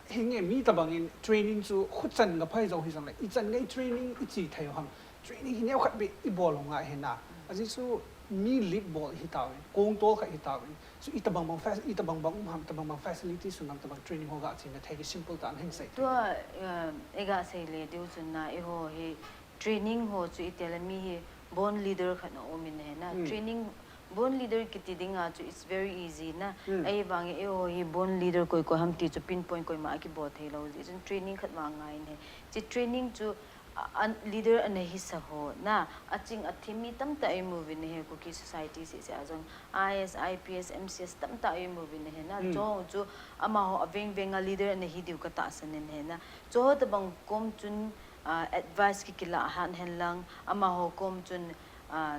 Hinge mi tabang in training chu khuchan ka phai jong hi jong le, ichan ngai training ichi thei ham. Training hi neo khat be ibol ho ngai hena. Ajeh chu mi lead bol hi tauvin, kong tol khat hi tauvin. Chu itabang bang fac-, itabang bang um ham, itabang bang facility sung ham, itabang training ho ga chin na thei ki simple ta an hing sei. Tua, eh, ega sei le diu chun na, eiho hi training ho chu itile mi hi born leader khat na um in he na. Hmm. Training born leader kiti dinga chu it's very easy na. Hmm. Ahivang eiho hi born leader koi koi ham ti chu pinpoint koima akibol thei lou jeh chun training khat vang ngai in he. Chi training chu a, a leader ana hisa ho na, aching athem mi tamtah imu uvin he, Kuki society seh seh a jong I A S, I P S, M C S tamtah imu uvin he na. Hmm. Chu chu amaho aveng veng a leader ana hi diu ka tahsan in he na. Chu ho tabang kom chun, ah, advice ki kila han hen lang, amaho kom chun, ah,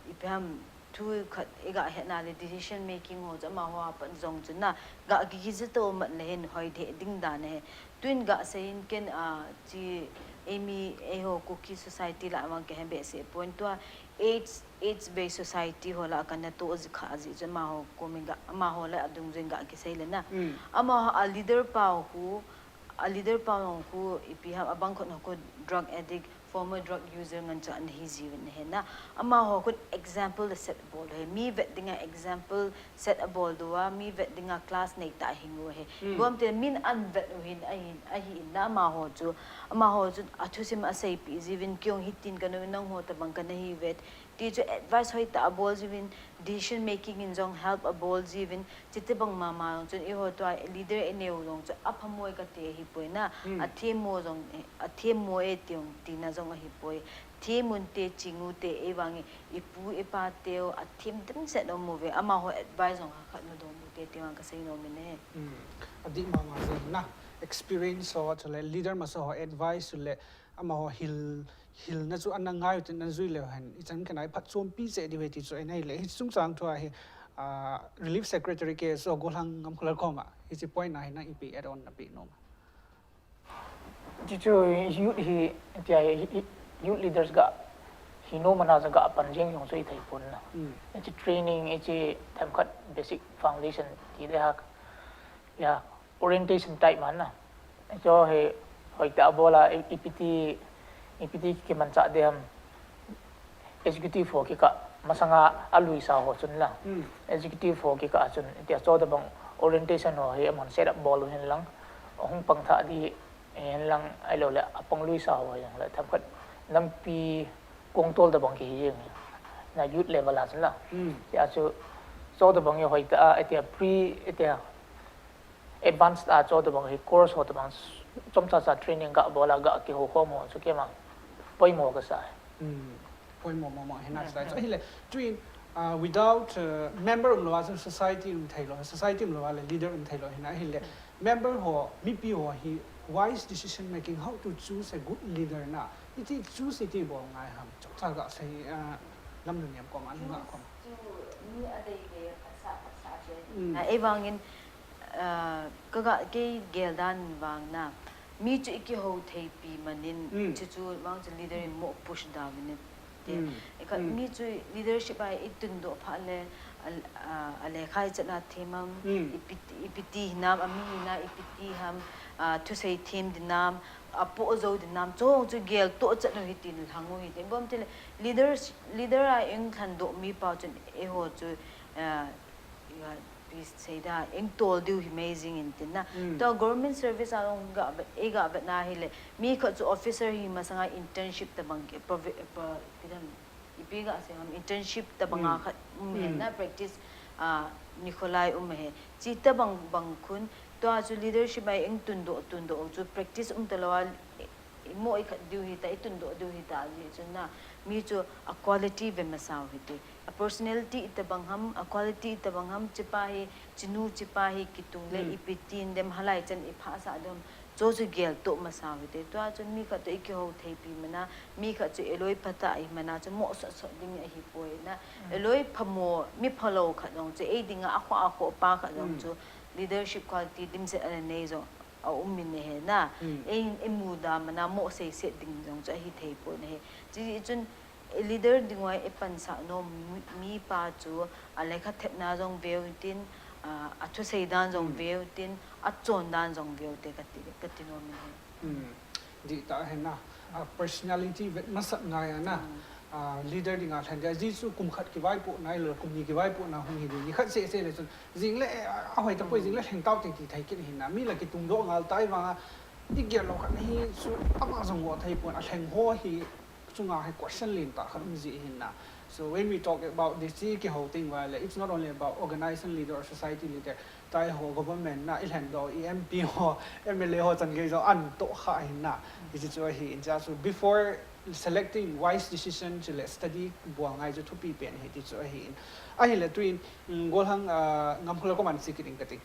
ipi ham thu khat iga hetna le decision making ho chu amaho a pat jong chun na, ga ki ki ji to mat le hin hoi de ding dan he. Tuin ga sei in ken, ah, chi eimi eiho Kuki society la mang ke hen be se point tua age, age based society ho la kana to ji kha ji chu amaho kom in ga, amaho la adung jin ga ki sei le na. Mm. Amaho a leader pa ho, a leader pa ho khu ipi ham, abang khon ho khu drug addict, former drug user ngan cha ana hi jiuvin he na. Amaho khu example le set bol he. Mi vet dinga example set abol diu a, mi vet dinga class nei ta hing u he. Hmm. Gom te min an vet u hin, ahin, ahin na amaho chu. Amaho chu athusim asei pi jiuvin kei jong hitin ka nom in nangho tabang kana hi vet. Ti chu advice hoi ta abol jiuvin, decision making in jong help abol jiuvin, chiti bang mama jong chun eiho tua leader inei u jong chu aphamo e kati ahi poi na, hmm, athemmo jong, athemmo e ti jong tina jong ahi poi. Them un te, ching u te, eivang e, ipu ipa teu athem dimset um uve, amaho advice jong khat khat na dong u te, ti vang ka sei nom in e. Hmm. Adih mama jong na, experience ho, chule leader masa ho advice, chule amaho hil, hilna chu ana ngai u tin ana jui leu hen, ichan khat a iphatchompi cheh diu ve ti chu ahi le. Hiche chungchang thua hi, ah, Relief Secretary K S O Golhang Ngamkholal koma, hiche point a hi nang ipi add on na pe nom? Hiche chu youth hi, tia hi, hi, youth leaders ga hi nom ana ja ga pan jeng jong chu ithei pon na. Mm. Hiche training, hiche themkhat basic foundation ti le ha, ya, orientation type man na. Cho he, hoi ta bol a, i-, ipi ti, ipi ti kimanchah ding ham. Executive ho kikah masanga aluisa ho chun la. Hmm. Executive ho kikah chun, tia cho tabang orientation ho hi amahon set up bol u hin lang, hung pang tha di hin lang, ahilou le, apang luisa ho hin lang, themkhat lampi kong tol tabang kihi jeng. Na youth level a chun la. Hmm. Tia chu, cho tabang hi hoi ta, tia pre, tia advance ta cho tabang hi course ho tabang chomcha cha training ga bol a ga kihou khom ho chu keima poimo kasa. Hmm. Poimo mama hi na. Hmm. Sa chu ahile, tuin, ah, without, uh, member umlou a chu society um thei lou, society umlou a le leader um thei lou hi na ahile, hmm, member ho, mipi ho hi wise decision making, how to choose a good leader na. Iti choose iti bol ngai ham. Chomcha ga sei, ah, Lamnunem koma, nunga koma. Chu mi adei ve khat sa, khat sa che. Hmm. Ah, eivang in, ah, ka ga, kei gel dan vang na, mi chu i kihou thei pi man in, hmm, chu chu vang chu leader in mo push down in te. Hmm. E khat, hmm, mi chu leadership a i tundoh phat le, a, a, a lekha i chan a them am, hmm, ipi ti, ipi ti hinam, a mi hina ipi ti ham, a, thusei them dinam, apoh jou dinam, chu chu gel toh chan u hiti, lhang u hiti. Bom tile, leaders, leader a i lhandoh mi pa chun eiho chu, ah, ipi sei da, i tol diu hi amazing in tin na. Mm. Tua government service a jong ga vet, i ga vet na hile, mi khat chu officer hi masanga internship tabang ki, provi-, pro-, ipi dam, ipi ga sei ham, internship tabang a, mm, khat, um, mm, hen na practice, ah, nikho lai um he. Chi tabang bang khun, tua chu leadership a i tundoh, tundoh chu practice um talou a, i mo i khat diu hita, i tundoh diu hita, ajeh chu na, mi chu a quality ve masa u hite. A personality itabang ham, a quality itabang ham, chipa hi, chinu chipa hi kitung le, hmm, ipi tin dem halai chan i phasah dem, chu chu gel toh masa u hite. Tua chu mi khat toh i kihou thei pi mana, mi khat chu eloi phatah i mana, chu mo sot sot ding ahi poi na. Hmm. Eloi phamo, mi phalou khat jong chu, ei dinga akhoh, akhoh pa khat jong, hmm, chu leadership quality dimset ana nei jong a um in ahi na. Hmm. Ei, ei muda mana mo seiset ding jong chu ahi thei pon ahi. Chuti chun, i leader ding uva i pansah nom mi, mipa chu a lekha thepna jong veu tin, a, a thusei dan jong veu tin, a chon dan jong veu te kati, kati nom in ahi. Hmm. Dih tah ahi na. A personality vet masat ngai a na. A, leader dinga lhen dia. Ajeh chu kum khat kivaipohna ahilou le kum ni kivaipohna hung hi ding. Ni khat seh seh le chun. Jing le, eh, a, ahoi tapoi jing le lheng tau ting ti thei kit ahi na. Mi la kitung doh ngal tai vang a. I gel lou khat na hi chu ama jong ngoh thei pon a lheng ho hi chunga hi question len tah khat um ji ahi na. So when we talk about this, chi kihou teng uva le, it's not only about organization leader or society leader, tai ho government na i lhen doh, i M P ho, M L A ho chan gei jong an toh kha ahi na. Hichi chu ahi in cha chu before selecting wise decision chu le study bol ngai chu thupi pen ahi ti chu ahi in. Ahile tuin, mm, golhang, ah, Ngamkhulkhoman chi kit ing kati.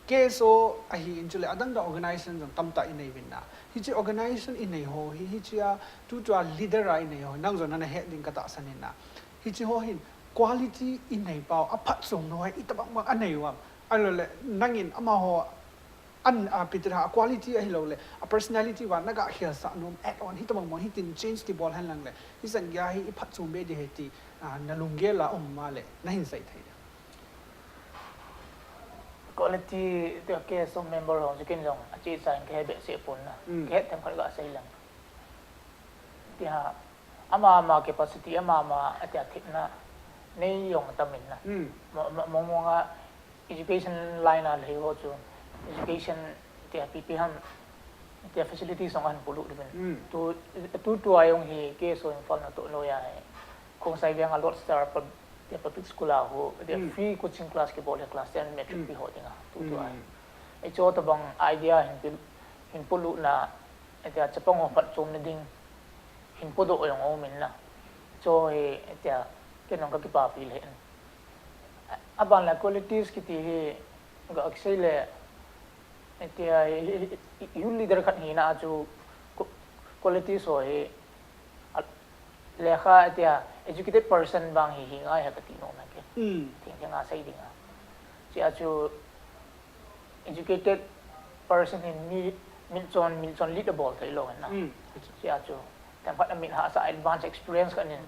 K S O ahi in chule adang dang organization jong tamtah i nei uvin na. Hichi organization i nei ho hi, hichi a tutua leader a i nei ho, nang jong nana het ding ka tahsan in na. Hichi ho hin quality i nei pau, a phatchomna ho hi itobang bang a nei uvam. Ahilou le, nangin amaho an, a, ipi ti ham, a quality ahilou le, a personality uva na ga khelsah nom, add on, hitobang bang, hitin change kibol hen lang le. Hichan gei a hi i phatchom be ding ahi ti, a, na lunggel a um a le, na hin sei thei ding. Quality ti a K S O member ho chu ken jong a chih chan ka he behseh pon na. Mm. Ka het them khat ka sei leng. Ti ham, ama ama capacity, ama ama a ti a thepna nei jong tam in na. Mm. Mo, mo, mo, mo nga education line a lhei ho chu education ti a ipi ipi ham ti a facilities jong ahin polut uvin. Mm. Tu, tu, tua jong hi K S O Imphal natoh noiya hi. Khongsai veng a Lord Star pub-, ti a public school a ho, ti a Mm. free coaching class kibol hi class ten matric Mm. pi ho dinga, tu, tu a. Mm. Hicho tobang idea hin pil, hin polutna, ti a chapang ho phatchomna ding, hin podoh jong um in na. Hicho hi, ti a, ken jong ka kipapi le. Aban la qualities kiti hi, ka sei le, ti a, youth leader khat hina chu qu-, qualities ho hi, a, lekha ti a, educated person vang hi, hi ngai ha kati nom na ke. Mm. Theng theng a sei ding a. Chia chu educated person hin mi, mitchon, mitchon lead a bol thei lou hin na. Mm. Chia chu, themkhat a mit hahsa advance experience khat nin.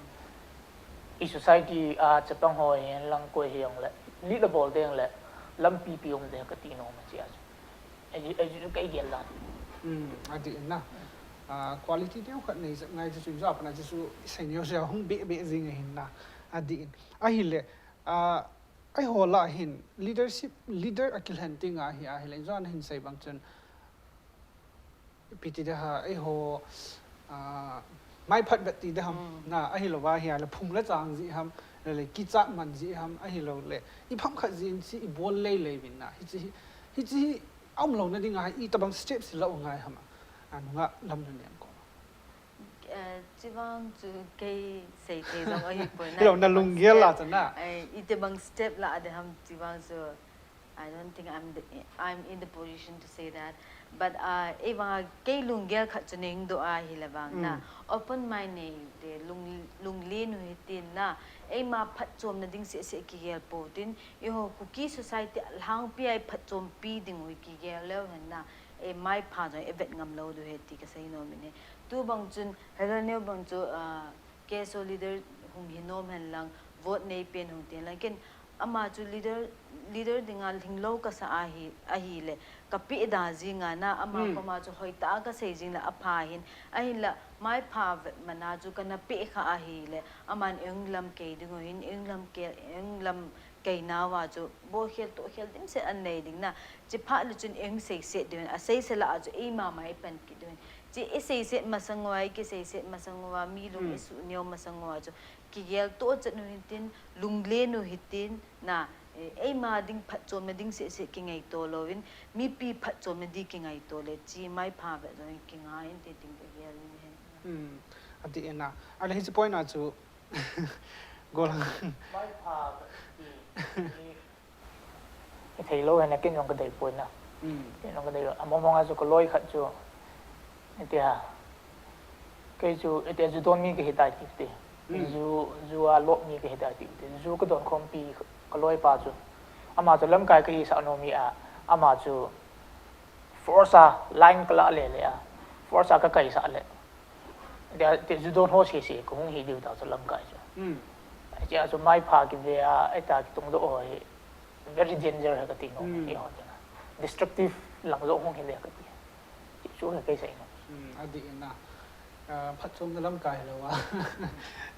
I society a chapang ho hin lang koi hi jong le, lead a bol ding le, lampi pi um ding kati nom a chia chu. Edu-, edu-, ka igel dan. Hmm, adih na. Ah, quality deu khat nei jep ngai chu chu, chu apna chu chu sei neo sia hung be be jing ahin na. Adih in. Ahile, ah, eiho lah hin leadership, leader a kilhen ding ahi, ahile, John hin sei bang chun, ipi ti ding ham, eiho, ah, mai phat vet ti ding ham, Mm. na, ahilou va hi a le phung le chang ji ham, le, le kichat man ji ham, ahilou le, ipi ham khat jin si i bol lei lei vin na. Hichi, hichi, Aum louna dinga hi itobang step sila u ngai ham a, anunga lam na nem ko. Eh, chivang chu kei sei thei jong ahipoi na, Hilou na itobang lunggel step, la chana. Eh, itobang step la ding ham chivang chu, I don't think I'm the, I'm in the position to say that. But, uh, eivang a kei lunggel khat chu nei hung doh a hile vang na. Mm. Open mind nei te lung, lunglen u hitin na. Eima phatchomna ding seh seh kigel pou tin. Eiho Kuki society a lhangpi a i phatchompi ding u i kigel leu hen na, e, maipha jong i vet ngam lou diu ahi ti ka sei nom in ahi. Tu bang chun, Hello Neo bang chu, ah, K S O leader hung hi nom hen lang, vote nei pen hung ten lang. Ken ama chu leader, leader dinga lhinglou ka sa ahi, ahile, ka peh da jing a na, ama Hmm. koma chu hoitah a ka sei jing le apha hin, ahinla, maipha vet man a chu ka na peh kha ahile, aman ei lam kei ding u hin, ei lam kei, ei lam kei nau a chu, bolkhel tohkhel dimset an nei ding na. Chi phat le chun ei seiset diu hin, a seise lah a chu eima ma i pan kit diu hin. Chi i seiset masang uva, i kiseiset masang uva, mi lung Hmm. i suh neo masang uva chu, kigel to chet u hitin, lunglen u hitin, na, e, eima ding phatchomna ding seh seh kingaito louvin, mipi phatchomna ding kingaito le, chi maipha vet jong kingai inte tin ka gel in ahi. Hmm, adih e na. Ahile hiche point a chu, Golang. Maipha kati, i thei lou hen a ken jong ka dei poi na. Mm. Ken jong ka dei lou. Among mong a chu ka loi khat chu, itia, kei chu, itia ju don mi ka hi tai ti ti. Mm. Ju, ju a lop mi ka hi tai ti ti. Ju ka don khompi ka loi pa chu. Ama chu lamkai ka hi sa nom mi a. Ama chu force a line ka la le le a. Force a ka kai sa le. Tia, tia ju don ho seh seh, ka hung hi diu ta chu lamkai chu. Mm. Tia chu maipha kive a, eta kitung doh ho hi. Very danger hai kati nom, hmm, eiho dinga. Destructive lang joh hung hile kati. Chu chu hai kaseina. Hmm, adih in a. Ah, phatchomna lamkai lou a.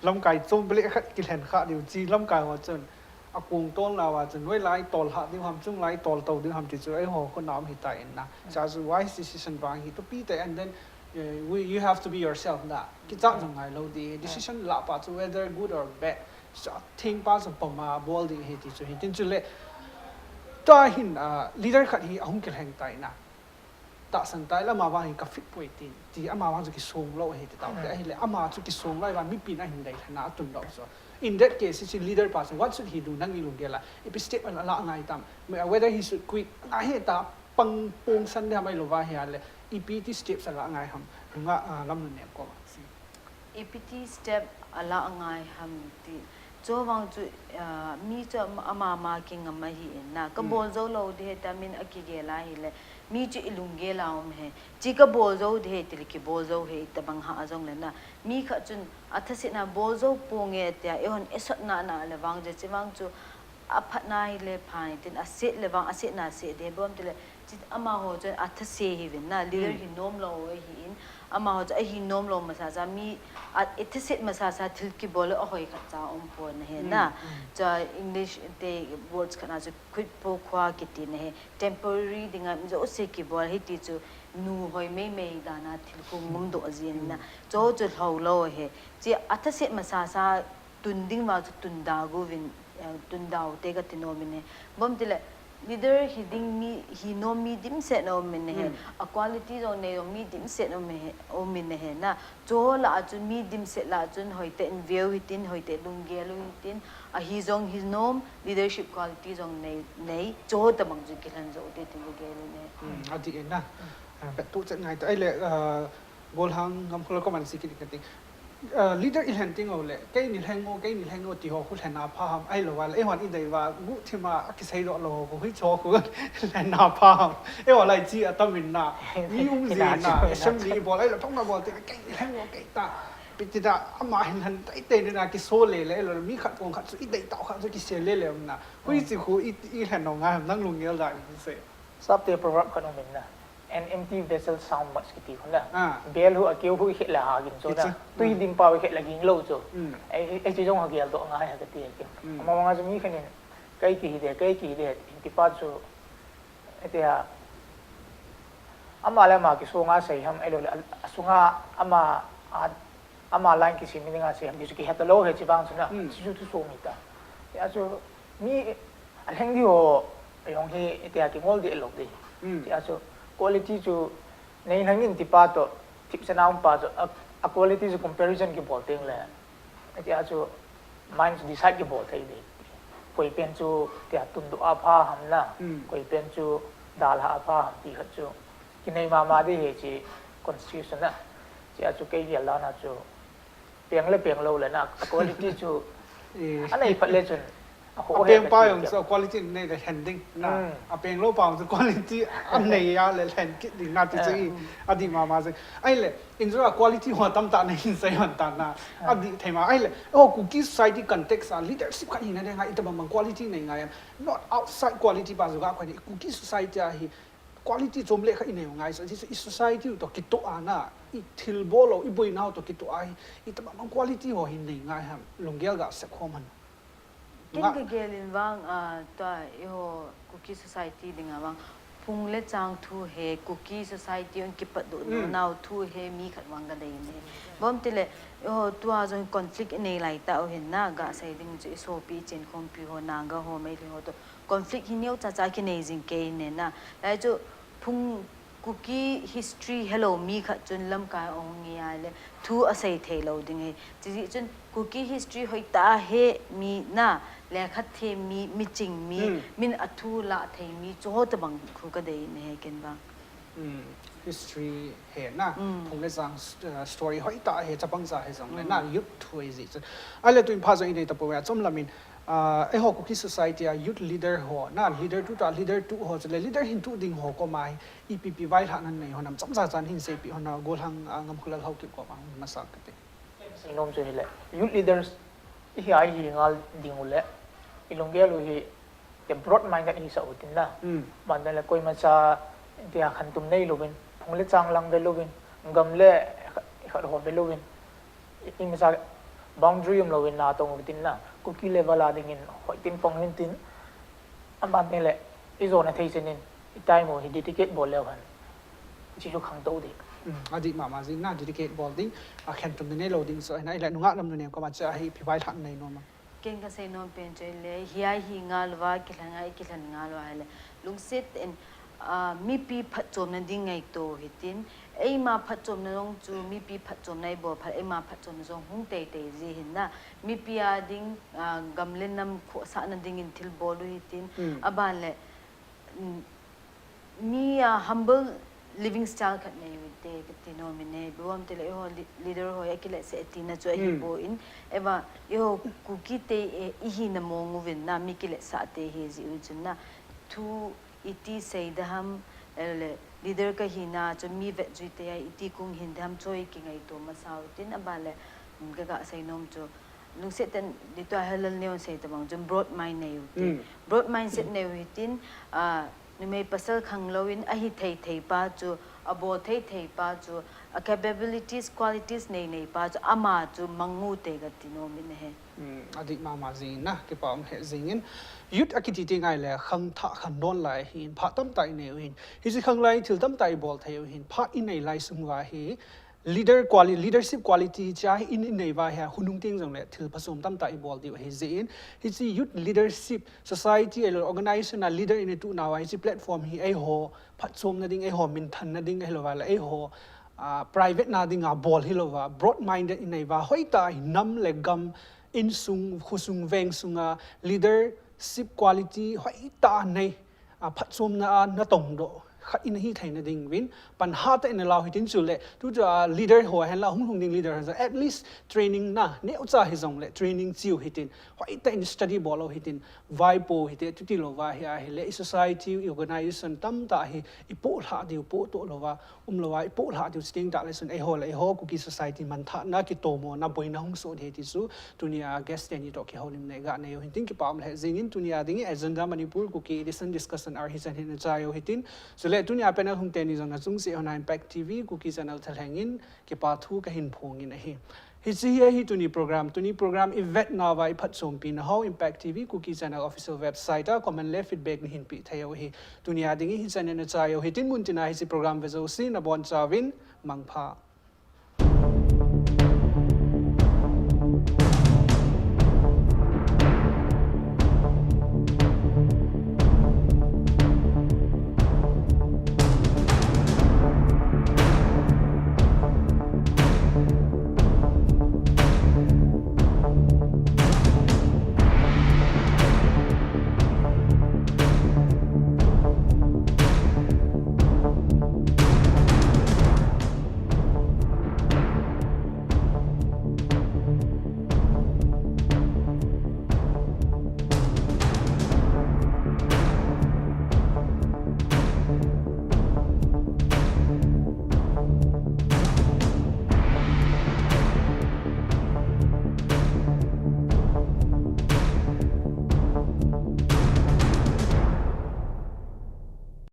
Lamkai chom beh le khat kilhen kha diu chi lamkai ho chun. Akong tolna uva chun, hoilai tol hah diu ham, chunglai tol tou diu ham ti chu eiho khut a um ahitai in a. Hmm. Chuche chu wise decision vang hi thupi tai, and then, eh, we, you have to be yourself na. Kichat jong ngai lou ding. Hmm. Decision lah pa chu whether good or bad. Sa thing pa chu pom a bol ding ahi ti chu ahi. Tin chule, tua hin, ah, leader khat hi ahung kilheng tai na. Tahsan tai le ama vang hi ka fit poi tin. Ti ama vang chu kisong lou ahi ti tau. Hmm. Ahile ama chu kisong lou ahi vang mipin ahin dei lhena atun lou chu. In that case, hiche leader pa chu what should he do? Nangni lunggel a ipi step ala la ngai tam. Whether he should quit, ngai hita, pang pong san ding ham ahilou va ahile, ipi ti steps ala ngai ham. Nga, ah, Lamnunem koma. Ipi ti step ala ngai ham ti. Chu vang chu, ah, mi chu ama, ama ma kingam ahi in na. Ka, hmm, bol jou lou ding ahi ti min akigel a ahile. Mi chu ilunggel a um ahi. Chi ka bol jou ding ahi ti le kibol jou ahi tabang hah jongle na. Mi khat chun athasetna bol jou ponge tia eihon isatna na le vang je chi vang chu aphatna hile pha tin aset le vang asetna se ding ahi bom ti le. Chi amaho chun athase ahi vin na, leader, hmm, hi nom lou ahi in, amaho chu ahi nom lou masa sa mi a, ithaset masa sa thil kibol le ahoi khat cha um pon ahi na. Hmm, hmm. Cha English te words khat na chu quid pro quo kiti na ahi. Temporary dinga mi jouse kibol ahi ti chu nuhoi meimei dan a thil khu ngum doh jin na. Hmm. Chu chu lhou lou ahi. Chi athaset masa sa tun ding vang chu tun da gu vin, eh, tun dau te kati nom in ahi. Bom ti le, leader hi ding mi, hi nom mi dimset na um in ahi. Hmm. A quality jong nei jong mi dimset na um in ahi, um in ahi na. Chu lah a chun mi dimset lah a chun hoitah in veu hitin, hoitah lunggel u hitin, ahi jong hi nom, leadership quality jong nei, nei, chu tabang chu kilhen jou te tin ka gel in ahi. Hmm, adih in na. Hmm. Ah, vet tu chet ngai ta. Ahile, ah, Golhang Ngamkhollal koma sei kit kati. Ah, leader ilhen teng u le, keini lhen u, keini lhen u ti ho khu lhen a pha ham, ahilou va le, eihon idei uva, guhthim a, akisei doh lou ho khu, hiche ho khu lhen a pha ham. Eiho lai chi atam in na, mi um jin na, assembly bol, ahilou thong na bol teng, keini lhen u, kei ta. Ipi ti da, ama hin lhen teitei ding na, kiso le le, ahilou, mi khat kong khat chu idei tah khat chu kisei le le um na. Hui, hmm, chi khu i, ilhen u ngai ham, nang lunggel a ipi sei. Sapte proverb khat um in na. An empty vessel sound much kiti khu na. Ah. Bel hu akeu hu ihet le ha ging chu na. Hichu. Tui, hmm, dim pau ihet le ging lou chu. Hmm. Ei, ei, ei chu jong ha gel doh ngai ha kati keu. Hmm. Ama vang a chu mi khat in, kei kihi de, kei kihi de, hin ti pa chu. Eti ha. Ama le ama kisong a sei ham, ahilou le, a, asunga ama, a, ama line kisem mi dinga sei ham, ti chu kihet lou ahi chi vang chu na. Hmm. Chi chu thu som ahi ta. Tia chu mi alheng di ho, ajong hi, tia kingol di lou di. Hmm. Tia chu quality chu nei lheng in ti pa toh, thipset na um pa chu, a, a quality chu comparison kibol teng le. Tia chu mind chu decide kibol thei di. Koi pen chu tia tundoh a pha ham na, hmm, koi pen chu dalha a pha ham ti khat chu. Kinei mama di hi chi constitution a. Tia chu kei gel dan a chu peng le peng lou le na, a quality chu, eh, anei phat le chun, a ho, a he peng ka pa ti jong keu. Chu a quality nei le lhen ding na. Hmm. A peng lou pa jong chu quality anei a le lhen kit ding na ti chu, eh, i, hmm, adih mama jeng. Ahile, in chu a quality ho tamtah nei hin sei hon ta na. Hmm. Adih thei ma. Ahile, oh, Kuki society context a leadership khat hina ding a, itobang bang quality nei ngai am. Not outside quality pa chu ga koi ni, Kuki society a hi quality chom le khat inei u ngai, so, so, i society u toh kitoh a na, i thilbol u, i boina u toh kitoh a hi, itobang bang quality ho hin nei ngai ham, lunggel ga sep khom ham. Ken, nga, ka gel in vang, ah, tua, eiho Kuki society dinga vang, phung le chang thu he, Kuki society hung kipat doh, mm, nau thu he, mi khat vang ka dei in ahi. Bom ti le, eiho tua jong conflict inei lai tah u hin na, ga sei ding chu i sopi, i chenkhompi ho, Naga ho, Meitei ho toh, conflict hi neocha cha kinei jing kei in ahi na. Lai chu phung Kuki history helou mi khat chun lamkai ahung nge a le thu asei thei lou ding ahi. Chijeh chun Kuki history hoitah a he mi na, lekha them mi, miching mi, hmm, min a thu lah thei mi, chu ho tabang khu ka dei in ahi ken vang. Hmm, history he na, hmm, phung le chang st-, uh, story hoitah he, chapang cha he jong le na, hmm, youth thu ahi jeh chun. Ahile tuin pha jong inei tapoi a, chom lam in, ah, eiho Kuki society a youth leader ho, na leader tu ta, leader tu ho, chule leader hin tu ding ho koma hi, ipi pi vaihahna nei hon am, chomcha chan hin seipeh hon a, Golhang, ah, Ngamkhollal Haokip koma hung masa kate. Seinom chu hile, youth leaders, ihi a ihi ngal ding u le, i lunggel u hi, broad minded hi sa utin na. Ban le koima cha tia khantum nei louvin, phung le chang lang ve louvin, gam le khat ho ve louvin, imacha boundary um louvin na tong utin na. Kuki level a dingin hoitin pang hin tin, aban le ijona thei chenin, i time u hi dedicate bol leu hen, chi chu khangtou ding. Adih mama jing na, dedicate bol ding, akhantum nei lou ding so na, ile nungah lam nu nem koma cha hi phi vai lhan nei nom a. Ken kasei nom pen chu le, hiai hi ngailou a, kilhen ngai, kilhen ngailou a hile, lungset in, ah, mipi phatchomna ding ngaito hitin, eima phatchomna jong chu, mipi phatchomna ibol phat, eima phatchomna jong hung teitei ji hin na, mipi a ding, ah, gam le nam khohsahna dingin thil bol u hitin, aban le, mi a humble living style khat nei uvin te kati nom in e, biwam te le eiho leader ho akiletsah tina chu ahi poi, eva eiho Kuki te ihina mong uvin na mi kiletsah te hi ji u chun na thu iti sei da ham, le leader kahina chu mi vetjui te a iti kung hin da ham chu ikingaito masa utin, aban le kaga sei nom chu lungset ten ditua helal neon sei tabang chun broad mind nei u te. Broad mindset nei u hitin, ah, numei pasal khanglou in ahi thei thei pa chu, abol thei thei pa chu, a capabilities, qualities nei nei pa chu, ama chu mang u te kati nom in ahi. Adih mama jing na, kipa um lheh jingin. Youth akiti ti ngai le khangthah khan don lai hin, phat tamtah inei u hin. Hiche khanglai thil tamtah ibol thei u hin, phat inei lai sung uva hi, leader quali-, leadership quality cha hi in, inei uva hi, hunung teng jongle thil phachom tamtah ibol diu ahi jeh in, hiche youth leadership, society ahilou organization a leader ina tu nauva hiche platform hi eiho phatchomna ding, eiho minthanna ding ahilouva le eiho, ah, private na dinga bol hilouva, broad minded inei uva, hoitah a nam le gam, insung, khosung, veng sunga leadership quality hoitah a nei, ah, phatchomna a natongdoh khat in ahi theina ding uvin, pan hatah in alau hitin chule, tu chu, ah, leader ho henla, hung lhung ding leader ho, at least training na neocha hijongle training cheu hitin, hoitah in study bol u hitin, vaipo hite, tuti louva hi ahile, i society, i organization tamtah hi ipoh lhah diu, pohtoh louva, um louva, ipoh lhah diu chiteng tah le chun eiho le eiho Kuki society manthahna, kitomona, boina hung soh ding ahi ti chu, tunia guest teni toh kihoulimna iga nei u hin tin kipa um lheh jingin, tunia dingin Agenda Manipur Kuki Edition Discussion Hour hichan hin achai u hitin, chule tunia panel hung teni jong nachung seh hon a Impact T V Kuki channel thalheng in kipa thu kahin phong in ahi. Hiche hi ahi tuni program, tuni program ivetnauva iphatchompi nahou Impact T V Kuki channel official website a comment le feedback nahin peh thei u ahi. Tunia dingin hichan in achai u hitin, muntina hiche program ve jouse nabonchauvin mangpha.